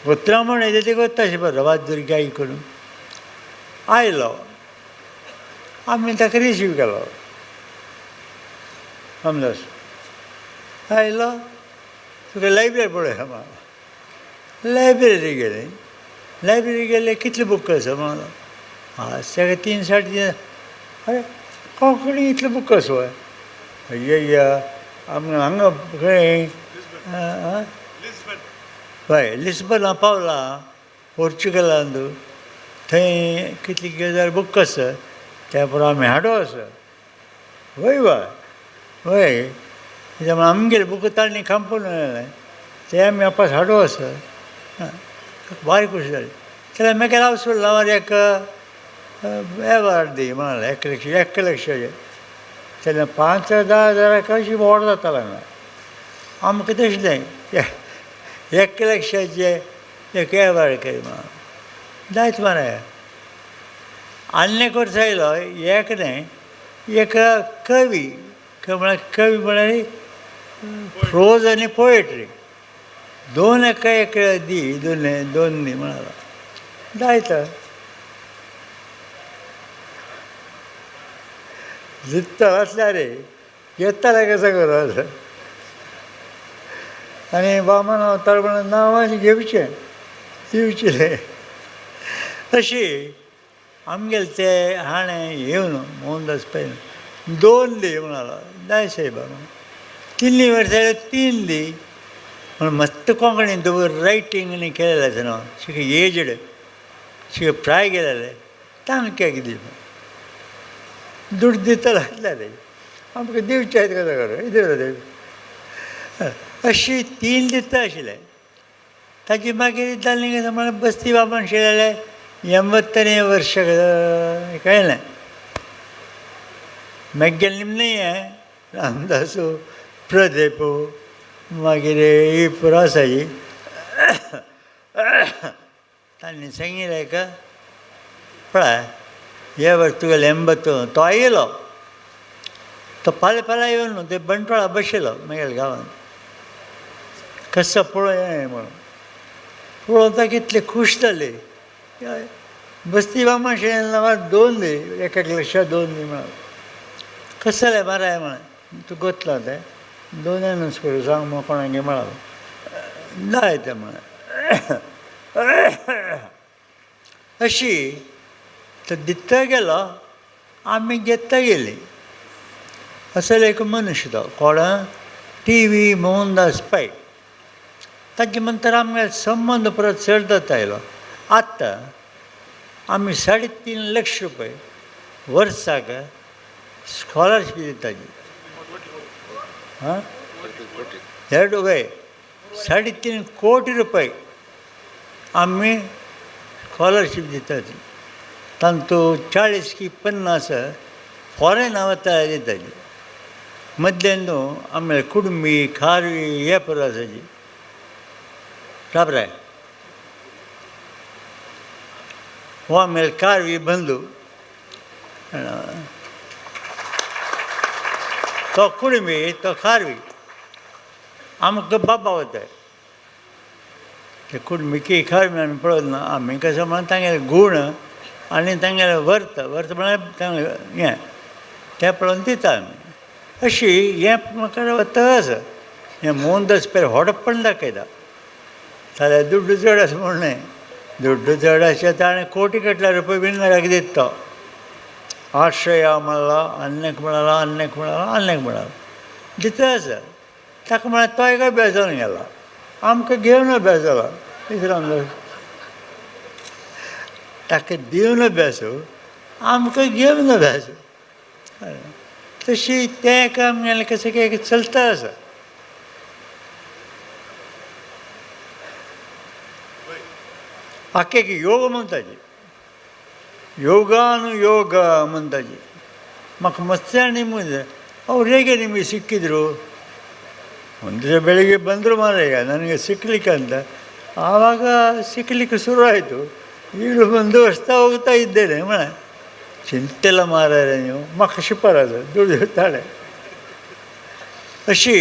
गोत्रा म्हण येते ते गोत्ता अशें बरें वाद दुर्ग्याई करून आयलो. आमी ताका रिसीव केलो. रामदास आयलो तुका लायब्ररी पळय म्हाका लायब्ररी गेले. लायब्ररी गेले कितले बूक आसा म्हणलो हा सगळे 3 3.5. अरे कोंकणी इतले बूक आसा वय अय्या आमी हांगा खंय हय लिस्बना पावला पोर्चुगलांत थंय कितले हजार बूक आसा त्या पुरो आमी हाडो आसा वय वय वय कित्याक म्हळ्यार आमगेले बूक तांणी खांपून ते आमी वापस हाडो आसा. भारी खोशी जाली. जाल्यार मागीर हांव सोडला एक एवार्ड दी म्हणाले 1 लक्षाचे तेन्ना 5 10 हजाराक अशी व्हड जातालें हांगा आमकां तशें न्हय 1 लक्षाचे एक एवार्ड केली म्हणून जायत मरे. आनी एक वर्स आयलो एक न्हय एक कवी म्हळ्यार कवी म्हळ्यार प्रोज आनी पोएट्री दोन एका एक दी दोन दोन दी म्हणालो जायत जित्त आसल्यार रे घेतले कसो करूं आनी बामण अवतार म्हणून नांव घेवचें दिवचें. अशी आमगेले ते हाणें येवन मोहनदास पै 2 दी म्हणालो जाय सायबा 3 वर्सां 3 दी म्हण मस्त कोंकणी दवर रायटींग आनी केलेलें आसा न्हू शिक एजड शिक प्राय गेलेले तांकां दी दुड दितलो आसले रे आमकां दिवचे कसो करूं इतलें. अशी 3 दिता आशिल्ले. ताजी मागीर जालें कितें म्हळ्यार बस्ती बाबान शिकलेले 80 ವರ್ಷ कळ्ळें. मागीर निमणें रामदासू प्रदीप मागीर ही पुरो आसा ही तांणी सांगिल्लें का पळय हे वर्स तुगेलें 80 तो आयलो तो फाल्यां फाल्यां येवन ते बंटवाळा बशिल्लो मागीर गांवांत कसो पळय म्हणून पळोवन ताका इतले खूश जाले. बस्ती बामा शेणला 2 दी 1 1 लक्ष 2 दी म्हळ्यार कसं जालें बरें म्हळें तूं गोतला तें 2 अनावन्स करूं सांग मग कोणागे म्हळां जाय तें म्हळें. अशी तर दित्ता गेलो आमी घेता गेली. असो एक मनुष्य तो कोण टी व्ही मोहनदास पै. ताजे नंतर आमगे संबंद परत चड जाता आयलो. आतां आमी 3.5 लक्ष रुपये वर्साक स्कॉलरशीप दिताची. हां 2 वय 3.5 कोटी रुपये आमी स्कॉलरशीप दिताची. तांतू 40 की 50 फॉरेन वता दिताची. मदल्यान न्हू आमी कुडुंबी खारवी हे पुरो आसाची राबराय हो आमगे कारवी बंधू तो कुडुंबी तो खारवी आमकां बाबा वताय ते कुडुंबी की खारवी आमी पळोवना ना. आमी कसो म्हणून तांगेले गूण आनी तांगेले वर्त वर्त म्हळ्यार तांगेलें हें तें पळोवन दिता आमी. अशी हें म्हाका वता आसा हें मोहनदास पै व्हडपण दाखयता. जाल्यार दुड्डू चड आसा म्हूण न्हय दुड्डू चड आसा ताणें कोटी कटल्या रुपये विनराक दिता तो. आश्रया म्हणला आन्नेक म्हळाला आन्नेक म्हळाला आन्नेक म्हळाला दिता आसा. ताका म्हळ्यार तो एक अभ्यास जावन गेला आमकां घेवन अभ्यास जाला रामदास ताका दिवन अभ्यास आमकां घेवन अभ्यास. तशी तें काम गेलें कसं काय चलता आसा. आख्खे योग म्हणताजी, ಯೋಗಾನುಯೋಗ ಮುಂದಾಗಿ ಮಕ್ಕ ಮಸ್ತಾಣಿ ಮುಂದೆ ಅವ್ರು ಹೇಗೆ ನಿಮಗೆ ಸಿಕ್ಕಿದರು? ಒಂದು ದಿವಸ ಬೆಳಿಗ್ಗೆ ಬಂದರು ಮಾರಾಯ ನನಗೆ ಸಿಕ್ಕಲಿಕ್ಕೆ ಅಂತ. ಆವಾಗ ಸಿಕ್ಕಲಿಕ್ಕೆ ಶುರುವಾಯಿತು. ಈಗಲೂ ಮುಂದುವರಿಸ್ತಾ ಹೋಗ್ತಾ ಇದ್ದೇನೆ. ಮಣ ಚಿಂತೆಲ್ಲ ಮಾರಾಯ ನೀವು ಮಕ್ಕ ಶಿಫಾರಸು ದುಡಿಯುತ್ತಾಳೆ. अशी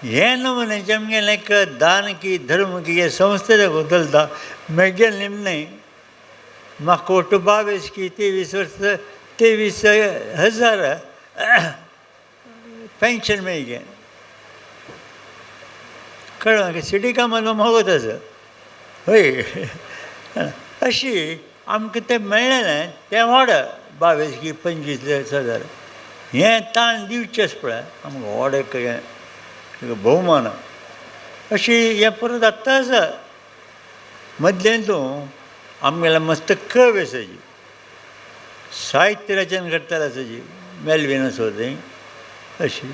हें नमुने आमगेलें एक दान की धर्म की हे संस्थेक बदलता मेगेलें निमणें म्हाका ಒಟ್ಟು 22 की 23 वर्स 23,000 पेन्शन मेळ्ळें. कळ्ळें म्हाका सिटी कामात मोगत आसा हय. अशी आमकां तें मेळ्ळें न्हय तें व्हड 22 की 25,000 हें ताण दिवचेंच पळय आमकां व्हड एक हें भोवमान. अशी हें परत आत्तां आसा. मदलें तूं आमगेलें मस्त कवी आसाची, साहित्य रचन करताले आसाची, मेलवीन आसा थंय. अशी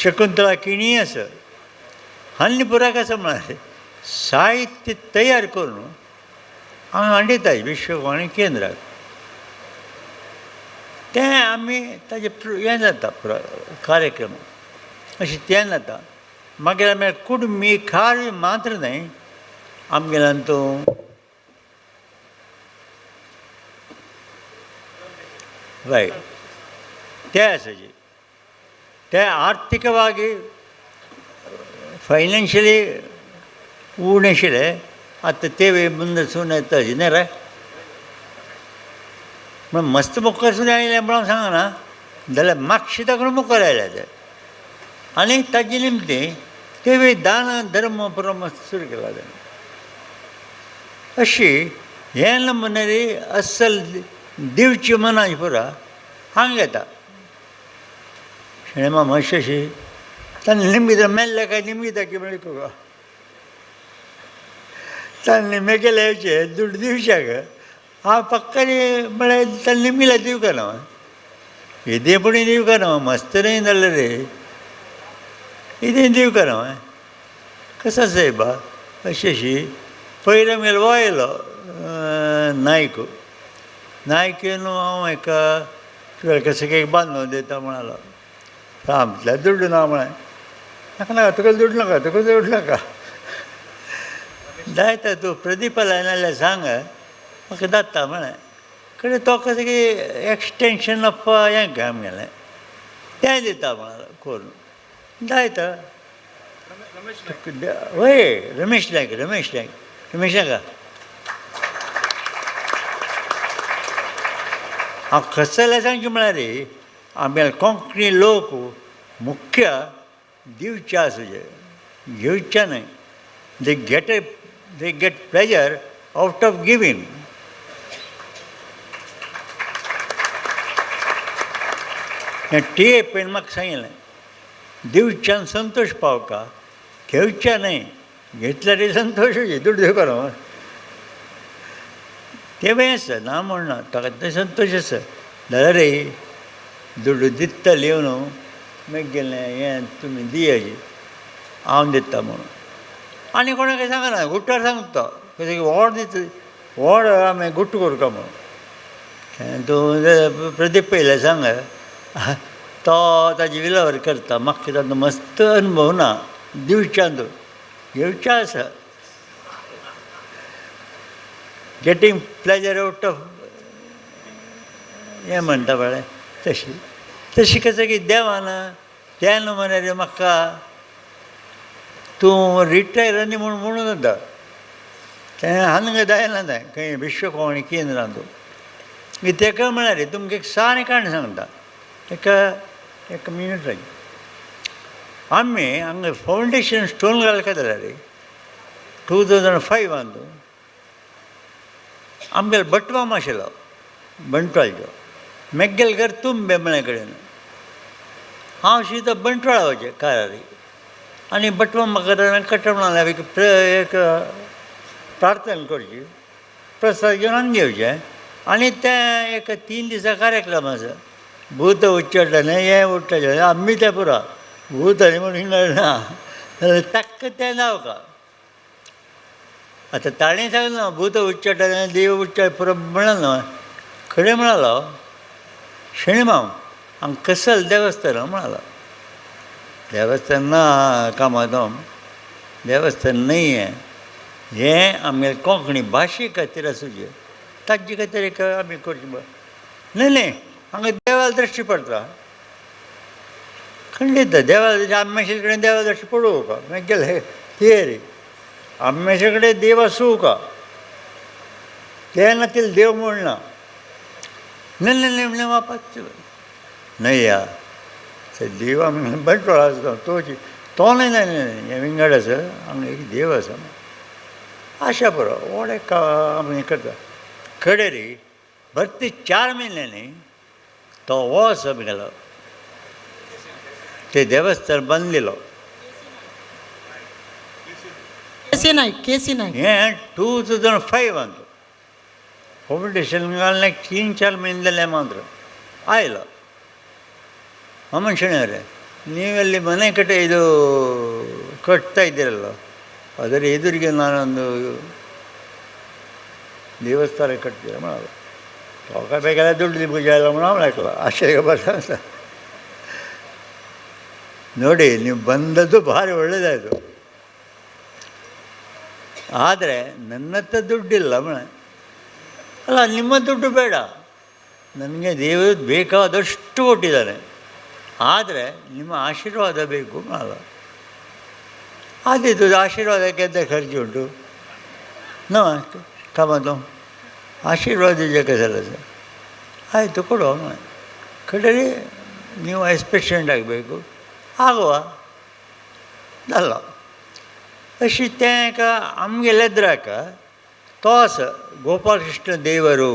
शकुंतला किणी आसा. हांणी पुराय आसा म्हळ्यार साहित्य तयार करून हांव हाडिताय विश्वकोणी केंद्राक. तें आमी ताजें हें जाता कार्यक्रम अशें तें जाता. मागीर आमी कुडमी खारवी मात्र न्हय आमगेल्यान तूं रायट ते आसाचे ते आर्थीकವಾಗಿ फायनान्शियली उणें आशिल्ले. आतां ते मुंदे सून येता न्ही रे म्हण मस्त मुखार सून आयले म्हणून हांव सांगना जाल्यार मातशें ताका मुखार आयले ते. आनी ताजे निमते ते दान धर्म पुरो मस्त सुरू केला ताणें. अशी हें नमुने अस्सल दिवची मनाची पुरा हांगा येता. शेणें मातशें अशी ताणें निमगिता मेल्ले काय निमगिता की म्हळ्यार तुका ताणें मेगेले येवचे दुड दिवच्याक हांव पक्कानी म्हळ्यार ताणें निमगिल्यार दिवका ना येदें पूण दिवका ना मस्त न्हय जालें रे येदें दिवका ना कसो सायबा. अशी अशी पयलीं आमगेलो हो आयलो नायक. नायक येवन हांव एका तुका कसो एक बांदून दिता म्हणालो. आमतल्या दुड्ड ना म्हळें नाका नाका तुका दुड्ड नाका तुका दुड्ड नाका जायता तूं प्रदीपा लायना जाल्यार सांग म्हाका जाता म्हळें. कडे तो कसो की एक्सटेंशन ऑफ हें काय आमगेलें तें दिता म्हणालो करून जायता. वय रमेश नायक रमेश नायक रमेश नायका हांव खस जाल्यार सांगचें म्हळ्यार आमगेले कोंकणी लोक मुख्य दिवचे आसूचे घेवचे न्हय. They get pleasure out of giving. हें टी ए पेन म्हाका सांगिल्लें दिवच्यान संतोश पावता घेवच्या न्हय घेतल्यार संतोश दुड्ड दिवका न्हू तें बी आसा ना म्हणना ताका तें संतोश आसा. जाल्यार दुड्ड दितले येवन मागीर हें तुमी दियाची हांव दिता म्हणून. आनी कोणाक सांगना गुट्टार सांगता कशें व्हड दिता व्हड आमी गुट्ट करता म्हणून. तूं प्रदीप पयलें सांग तो ताजी विलावर करता म्हाका ताजो मस्त अनुभव ना दिवच्यान तूं घेवच्या आसा. गेटींग प्लेजर आवट ऑफ हें म्हणटा पळय तशी तशी कसं की देवान त्या नमुन्यार म्हाका तूं रिटायर आनी म्हूण म्हणून जाता तें हांगा जायना तें खंय विश्वकोणी केंद्रांत तूं तेका म्हळ्यार तुमकां एक सारें काणी सांगता एका एक मिनट. आमी हांगा फावंडेशन स्टोन घालता जाल्यार 2005 आमगेलो भटमाम आशिल्लो बंटवाळचो मेगेल घर तुंबे म्हळ्या कडेन हांव शिता बंटवाळा वचें कारारी. आनी भटमाम म्हाका कटमणाल्या एक एक प्रार्थना करची प्रसाद घेवन हांगा घेवचें. आनी तें एक 3 दिसां कार्यक्रम आसा भूत उच्चटलें हें उट्टलें आमी तें पुरो भूत आनी म्हणून ना जाल्यार ताका तें जावका. आतां ताणें सांगलें ना भूत उच्चाटन देव उच्चाट पुरो म्हणलें न्हय खरें म्हणालो शेणमाम हांगा कसल देवस्थान म्हणालो. देवस्थान ना कामादोम, देवस्थान न्हय हें, हें आमगे कोंकणी भाशे खातीर आसूचें, ताजे खातीर एक आमी करचें. न्हय न्हय हांगा देवाक दृश्टी पडटा खंडीत, देवा आम्याशे कडेन देवा दृश्टी पडूं का मागीर गेले थियरी आम्याशे कडेन देव आसूं का ते ना तिले देव म्हण ना. न्हय न्हय न्हय वापाच न्हय या देव आमी बंटवाळ आसता तोची तो न्हय न्हय न्हय हें विंगड आसा हांगा एक देव आसा आशा पुरो व्हड एक आमी करता. कडेरी भरती 4 म्हयन्यांनी तो हो आसा गेलो ते देवस्थान बांदलेलो केसी नायक, केसी नायक हें 2005 फावंडेशन घालून 3-4 म्हयने जाले मात्र आयलो. ಮನುಷ್ಯನವರೇ ನೀವಲ್ಲಿ ಮನೆ ಕಟ್ಟೆ ಇದು ಕಟ್ತಾ ಇದ್ದೀರಲ್ಲ, ಅದರ ಎದುರಿಗೆ ನಾನೊಂದು ದೇವಸ್ಥಾನ ಕಟ್ತೀರ ಮಾಡೋದು ತಗೋಬೇಕಲ್ಲ ದುಡ್ಡು ನಿಮಗೆ ಎಲ್ಲ ಮಾಡಲ್ಲ ಆಶ್ಚರ್ಯ ಬರ್ತಾ ನೋಡಿ. ನೀವು ಬಂದದ್ದು ಭಾರಿ ಒಳ್ಳೆಯದಾಯಿತು, ಆದರೆ ನನ್ನ ಹತ್ರ ದುಡ್ಡಿಲ್ಲ ಮನೆ. ಅಲ್ಲ ನಿಮ್ಮ ದುಡ್ಡು ಬೇಡ, ನನಗೆ ದೇವರು ಬೇಕಾದಷ್ಟು ಕೊಟ್ಟಿದ್ದಾನೆ, ಆದರೆ ನಿಮ್ಮ ಆಶೀರ್ವಾದ ಬೇಕು ಮಾಡಲ್ಲ. ಆದೀತು ಆಶೀರ್ವಾದಕ್ಕೆ ಅಂತ ಖರ್ಚು ಉಂಟು ನೋ ಕಮತು ಆಶೀರ್ವಾದ ಜಗಸಲ್ಲ ಸರ್. ಆಯಿತು ಕೊಡುವ ಕಡೆಗೆ ನೀವು ವೈಸ್ ಪ್ರೆಸಿಡೆಂಟ್ ಆಗಬೇಕು ಆಗುವ ಅಲ್ಲ. अशी तें एका आमगे लेद्राक तो आसा गोपालकृष्ण देವರು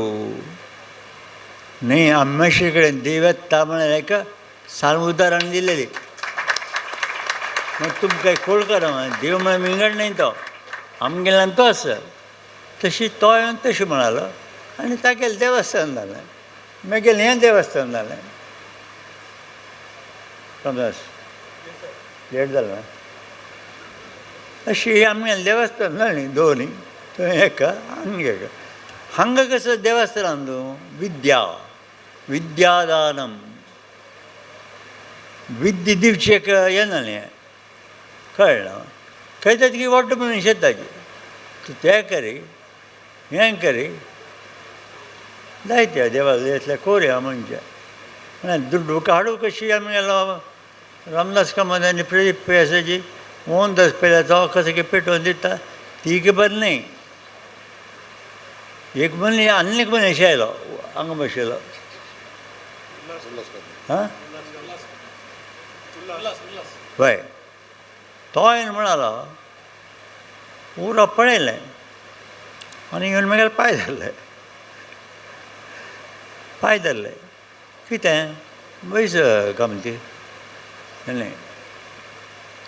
न्हय आम्याशे कडेन देव येता म्हळ्यार एका सान उदाहरण दिलेली. मग तुमकां कोळकर देव म्हळ्यार विंगड न्हय तो आमगेल्यान तो आसा तशी तो येवन तशें म्हणालो आनी तागेलें देवस्थान जालें, मागीर हें देवस्थान जालें. रामदास लेट जालें. अशी आमगेलें देवस्थान जालीं दोनी, थंय एका हांगा एका. हांगा कसं देवस्थान तूं विद्या विद्यादानम विद्या दिवची एक हें जालें कळ्ळें खंय की वाटो मनीस येताची तूं तें करी हें करी जायते देवाक येतले कोरया म्हणजे म्हळ्यार दुड्डू काडू कशी आमी गेलो रामदास कामत आनी प्रदीप पै आसाची मोहनदास पयल्या तो कसं की पेटोवन दिता ती खबर न्हय. एक मनीस आनी एक मनीस आयलो हांगा बशिल्लो हां वय तो येवन म्हणालो उरो पळयलें आनी येवन मागीर पांय धरले पांय धरले कितें बैस कामती न्हय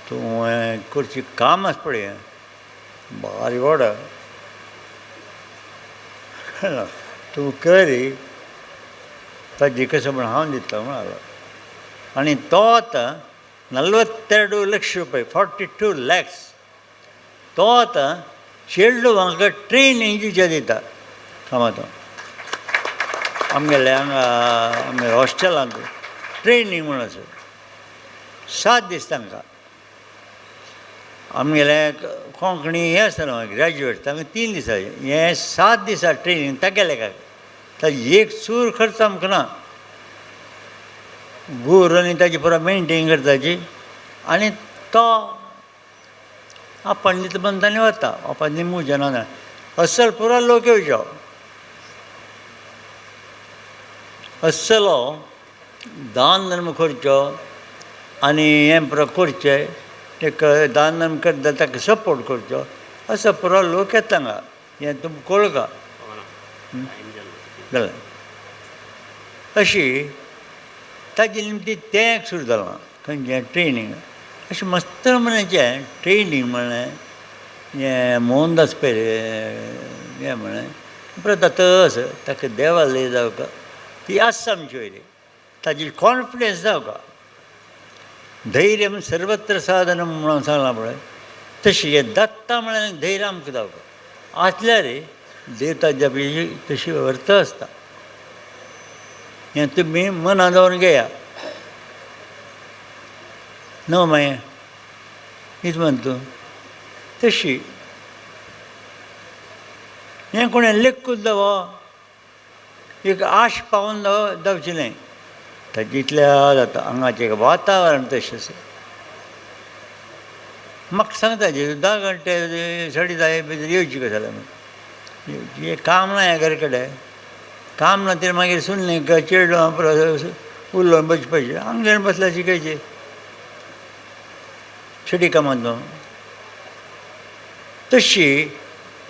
तूं करची काम आसा पळय भारी व्हड तूं करी ताजी कसं म्हण हांव दितलो म्हणालो. आनी तो आतां 42 लक्ष रुपये 42 lakhs तो आतां चेडवांक ट्रेनिंग दिवचे दिता कामातो आमगेले हांगा आमगे हॉस्टेलांत ट्रेनिंग म्हूण आसा 7 दीस तांकां. आमगेले कोंकणी हें आसता न्हू ग्रॅज्युएट तांकां 3 दिसांचें, हें 7 दिसां ट्रेनिंग तागेले काय ताजी एक सूर खर्च आमकां ना. गोर आनी ताजी पुरो मेनटेन करताची आनी तो आपण दिता बंद आनी वता आपण निमूचें ना असल पुरो लोक येवचो असलो दान धर्म करचो आनी हें पुरो करचें एक दान धर्म करता ताका सपोर्ट करचो असो पुरो लोक येता हांगा हें तुमकां कळका जालें. अशी ताजे निमती तें एक सुरू जालां खंयचें ट्रेनींग अशें मस्त म्हणचें ट्रेनींग म्हणलें हें मोहनदास पै हें म्हणलें परत आतां आसा ताका देवालय जावका ती आसा आमची वयली ताजी कॉन्फिडन्स जावका धैर्य सर्वत्र साधन म्हणून सांगलां पळय तशी हें दत्ता म्हळ्यार धैर्य आमकां जावका. आसल्यार देव ताज्या तशी अर्थ आसता. हें तुमी मनां दवरून घेया. न्हू मागीर कितें म्हणटा तूं तशी हें कोणें लेखूच दवरप एक आश पावोवन जावचें न्हय. ताजें इतल्या जाता हांगाचें एक वातावरण तशें आसा. म्हाका सांगता 10 घंटे 10:30 भितर येवची कशें जाल्यार म्हूण. काम ना ह्या घरा कडेन काम ना तर मागीर सुनलें चेडवां उलोवन बसपाचें हांगा बसल्यार शिकयचें छडी कामांत. तशी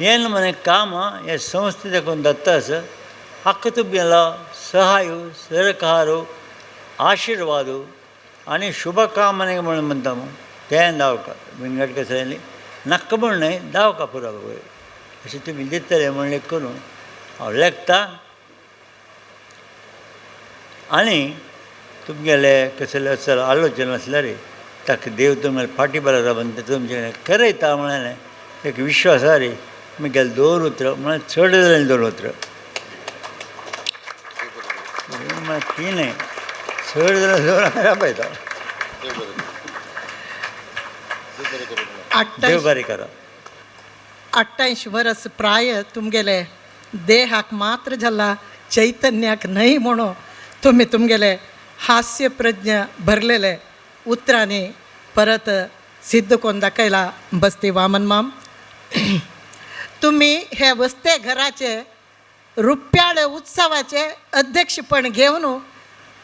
हें मरे काम हे संस्थे देखून दत्ता आसा. हाका तुमगेलो सहाय सरकार आशिर्वाद आनी शुभकामने म्हणून म्हणटा म्हूण तें दावका विंगड कसलें नाका म्हूण न्हय दावका पुरो अशें तुमी दितले म्हणलें करून हांव लेखता. आनी तुमगेले कसले असल आलोचना आसल्यार ताका देव तुमगेले फाटी बरो रावन तुमचें करयता म्हणलें एक विश्वास आसा रे. मुगेले 2 उतरां म्हळ्यार चड जालें 2 उतरां ती न्हय चड जालें 2 राबयता. देव बरें करा. 28 वर्स प्राय तुमगेले देहाक मात्र जाला चैतन्याक न्हय म्हणून तुमी तुमगेले हास्य प्रज्ञ भरलेले उतरांनी परत सिद्ध कोन्न दाखयला बस्ती वामन माम. तुमी हे वस्ते घराचे रुप्याळे उत्सवाचे अध्यक्षपण घेवन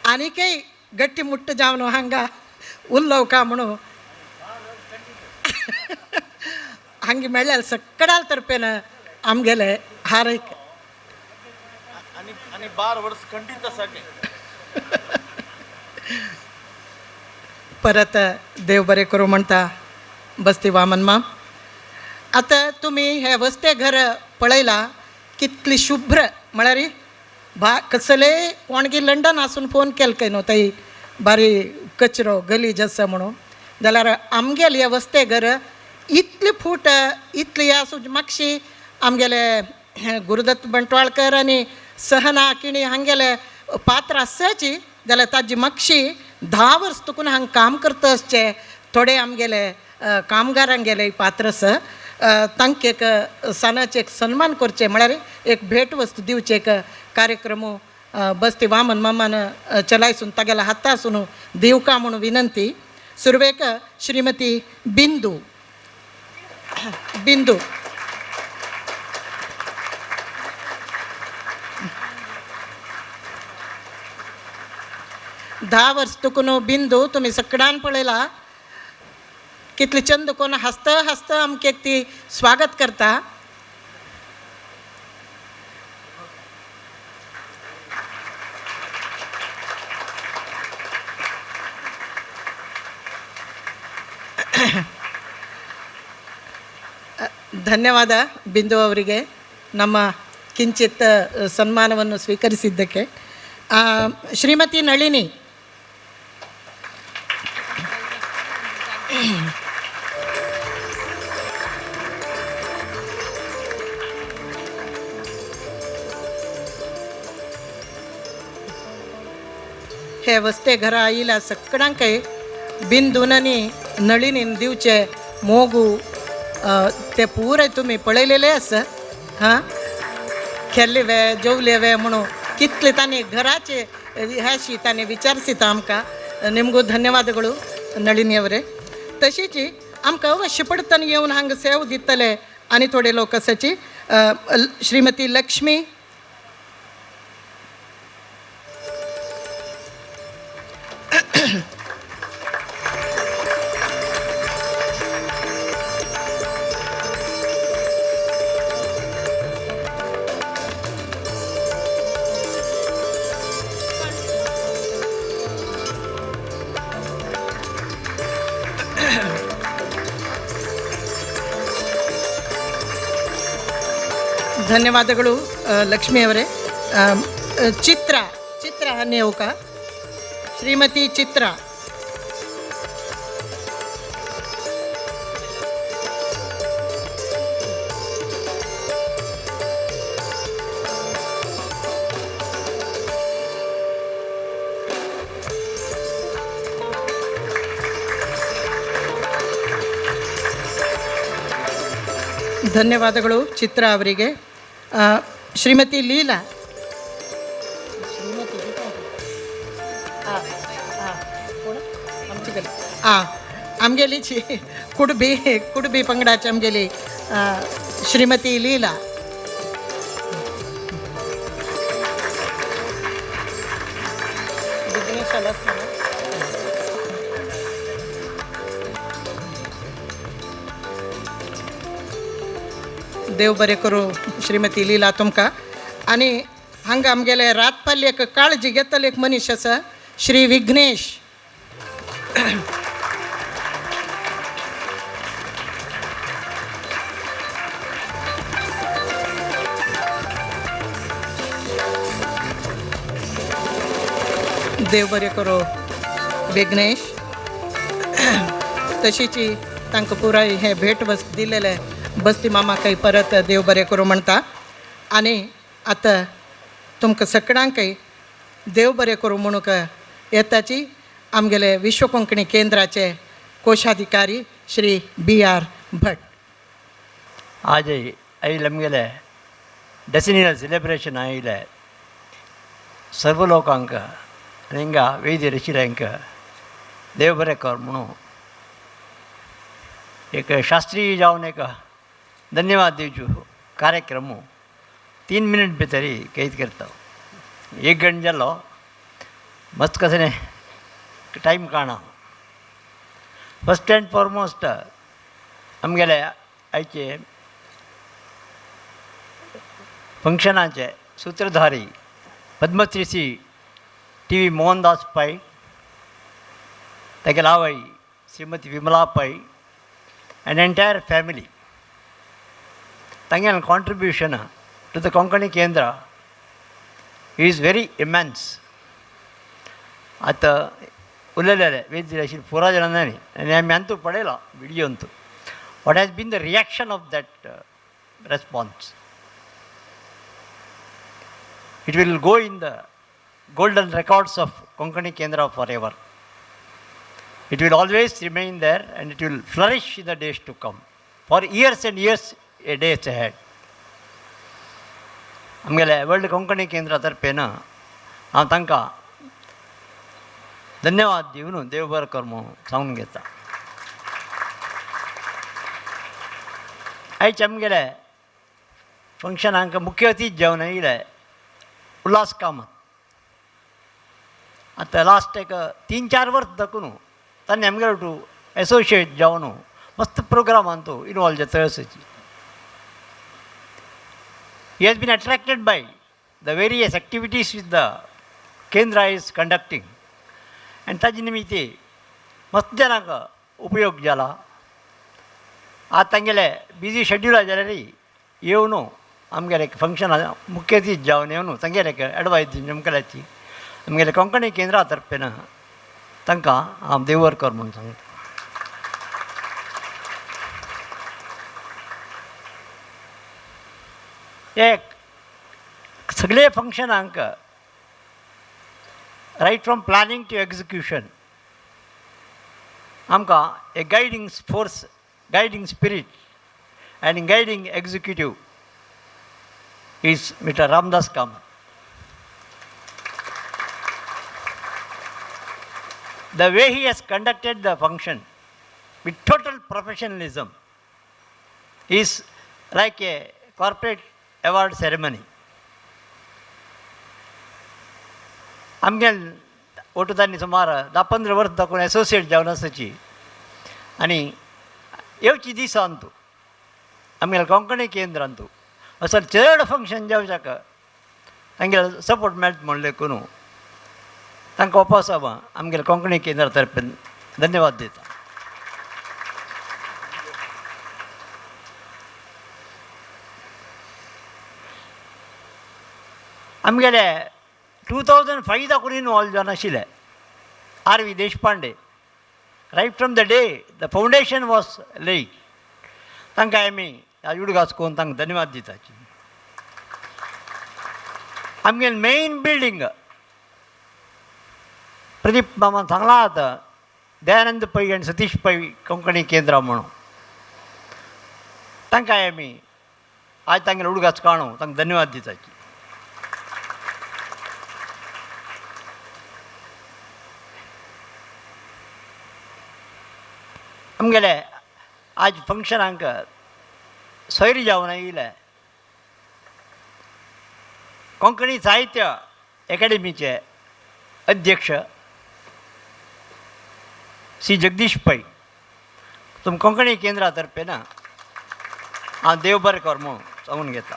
आनीकय गट्टी मुट्ट जावन हांगा उलोवका म्हणून हांगे मेळ्ळ्यार सगळ्या तर्फेन आमगेले हारयक आनी 12 वर्स खंडीत आसा. परत देव बरें करूं म्हणटा बस्ती वामन माम. आतां तुमी हे वस्ते घर पळयला कितली शुभ्र म्हळ्यार बा कसले कोणगी लंडन आसून फोन केल काय न्हू थंय बारी कचरो गलीज आसा म्हणून जाल्यार आमगेले हे वस्ते घर इतले फूट इतली आसूं मातशी आमगेले गुरुदत्त बंटवाळकर आनी सहना किणी हांगेले पात्र आसाची जाल्यार ताजी मातशी 10 वर्स तुकून हांगा काम करता आसचे थोडे आमगेले कामगारांगेले पात्र आसा तांकां एक सणाचें एक सन्मान करचें म्हळ्यार एक भेट वस्तू दिवचें एक कार्यक्रम बस्ती वामन मामान चलायसून तागेल्या हातासून दिवका म्हणून विनंती. सुरवेक श्रीमती बिंदू बिंदू 10 वर्स तुकून बिंदू तुमी सगळ्यान पळयला कितले चंद कोण हसता हसता आमकां ती स्वागत करता. ಧನ್ಯವಾದ ಬಿಂದು ಅವರಿಗೆ ನಮ್ಮ ಕಿಂಚಿತ್ ಸನ್ಮಾನವನ್ನು ಸ್ವೀಕರಿಸಿದ್ದಕ್ಕೆ. ಶ್ರೀಮತಿ ನಳಿನಿ. हे वस्ते घरा आयिल्ल्या सगळ्यांकय बिंदून नळिनीन दिवचे मोगू ते पुराय तुमी पळयलेले आसा. हां खेल्ले वे जेवले वे म्हणून कितले तांणी घराचे ह्याशी तांणी विचारसिता आमकां. निमगो ಧನ್ಯವಾದಗಳು नळिनी ಅವರೇ. तशीच आमकां अवश्य पडटना येवन हांगा सेव दितले आनी थोडे लोक आसाची. श्रीमती लक्ष्मी. ಧನ್ಯವಾದಗಳು ಲಕ್ಷ್ಮಿಯವರೇ. ಚಿತ್ರ ಚಿತ್ರ ನೇವುಕ ಶ್ರೀಮತಿ ಚಿತ್ರ. ಧನ್ಯವಾದಗಳು ಚಿತ್ರ ಅವರಿಗೆ. ಶ್ರೀಮತಿ ಲೀಲಾ, आमगेली कुडबी कुडबी पंगडाची आमगेली श्रीमती लीला. देव बरें करूं श्रीमती लीला तुमकां. आनी हांगा आमगेले रातपाली एक काळजी घेतले एक मनीस आसा, श्री विघ्नेश. देव बरें करूं विघ्नेश. तशीची तांकां पुराय हें भेट वस्त दिलेलें बस्ती मामाकय परत देव बरें करूं म्हणटा. आनी आतां तुमकां सगळ्यांकय देव बरें करूं म्हणूंक येताची आमगेले विश्व कोंकणी केंद्राचे कोशाधिकारी श्री बी.आर. भट. आज आयले आमगेले डेसिनियल सेलेब्रेशन आयले सर्व लोकांक आनी हिंगा वेदीर आशिल्ल्यांक देव बरें कर म्हणून एक शास्त्रीय जावन एक धन्यवाद दिवचो कार्यक्रम 3 मिनिट भितर कैद करता. एक गण जालो मस्त कशें टायम काणा. फस्ट अँड फॉरमोस्ट आमगेले आयचे फंक्शनाचे सूत्रधारी पद्मश्री सी टी.वी. मोहनदास पै, तागेले आवय Shrimati Vimala Pai and entire family. तांगेलें contribution to the Konkani Kendra is very immense. आतां उलयलेले वेद आशिल्ले पुरा जाणांनी आनी आमी अंतू पळयला video Antu what has been the reaction of that response. It will go in the golden records of Konkani Kendra forever. It will always remain there and it will flourish in the days to come, for years and years, a days ahead. आमगेले वर्ल्ड कोंकणी केंद्रा तर्फेन हांव तांकां धन्यवाद दिवन देव बरें कर म्हणून सांगून घेता. आयचे आमगेले फंक्शनाक मुख्य अतिथी जावन आयिल्ले उल्हास कामत. आतां लास्ट एक 3-4 वर्स दाखून तांणी आमगेले टू एसोशिएट जावन मस्त प्रोग्रामान तो इनवॉल्व जाता आसाची. He has been attracted by the various activities which the Kendra is conducting. And ताजे निमित्ते मस्त जाणांक उपयोग जाला. आतां तांगेले बिजी शेड्यूल जाल्यार येवन आमगेले एक फंक्शन मुख्य अतिथी जावन येवन तांगेले एक एडवायस दिवन आमगेल्याची आमगेले कोंकणी केंद्रा तर्फेन तांकां हांव देव कर म्हूण सांगता. एक सगळे फंक्शनांक right from planning to execution आमकां a guiding force, guiding spirit and guiding executive is mister Ramdas Kamat. The way he has conducted the function with total professionalism is like a corporate award ceremony. आमगेल ओटू तांणी सुमार 10-15 वर्स दाखोवन एसोसिएट जावन आसाची आनी येवची दिसा अंतू आमगेले कोंकणी केंद्र अंतू असो चड फंक्शन जावच्याक तांगेलो सपोर्ट मेळटा म्हण लेखून तांकां वापस आमगेले कोंकणी केंद्रा तर्फेन धन्यवाद दिता. आमगेले 2005 दाखून इनवॉल्व जावन आशिल्ले R V. Deshpande right from the day the foundation was laid. तांकां आमी उडगास करून तांकां धन्यवाद दिताची. आमगेले मेन बिल्डींग प्रदीप मामान सांगलां आतां दयानंद पै आनी सतीश पै कोंकणी केंद्रां म्हणून तांकां आमी आज तांगेले उडगास काणू तांकां धन्यवाद दिताची. आमगेले आज फंक्शनाक सोयरी जावन आयिल्ले कोंकणी साहित्य एकाडेमीचे अध्यक्ष श्री जगदीश पै, तुम कोंकणी केंद्रा तर्फे ना हांव देव बरें कर म्हणून सांगून घेता.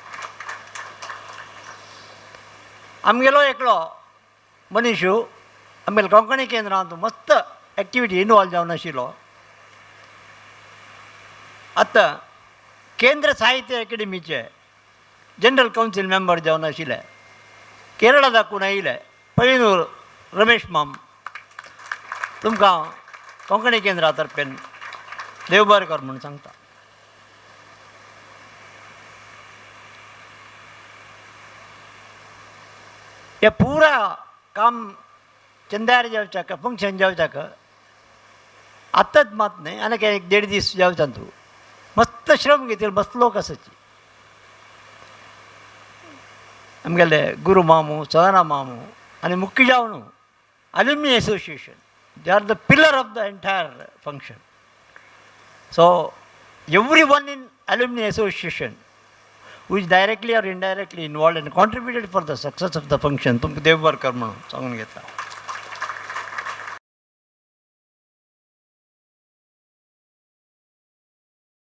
आमगेलो एकलो मनीशू आमगेलो कोंकणी केंद्रांत मस्त एक्टिविटी इनवॉल्व जावन आशिल्लो. आतां केंद्र साहित्य एकेडमीचे जनरल कावन्सील मेंबर जावन आशिल्ले केरळा दाखून आयिल्ले पयनूर रमेश माम, तुमकां कोंकणी केंद्रा तर्फेन देव बरें कर म्हूण सांगता. हे पुरा काम चंद्यार जावच्याक फंक्शन जावच्याक आतांच मात न्हय आनी एक देड दीस जावच्या तूं मस्त श्रम घेतील मस्त लोक आसाची. आमगेले गुरू मामू सदाना मामू आनी मुख्य जावन alumni association, they are the pillar of the entire function. So every one in alumni association who is directly or indirectly involved and contributed for the success of the function, तुमकां देव बरें कर म्हणून सांगून घेता.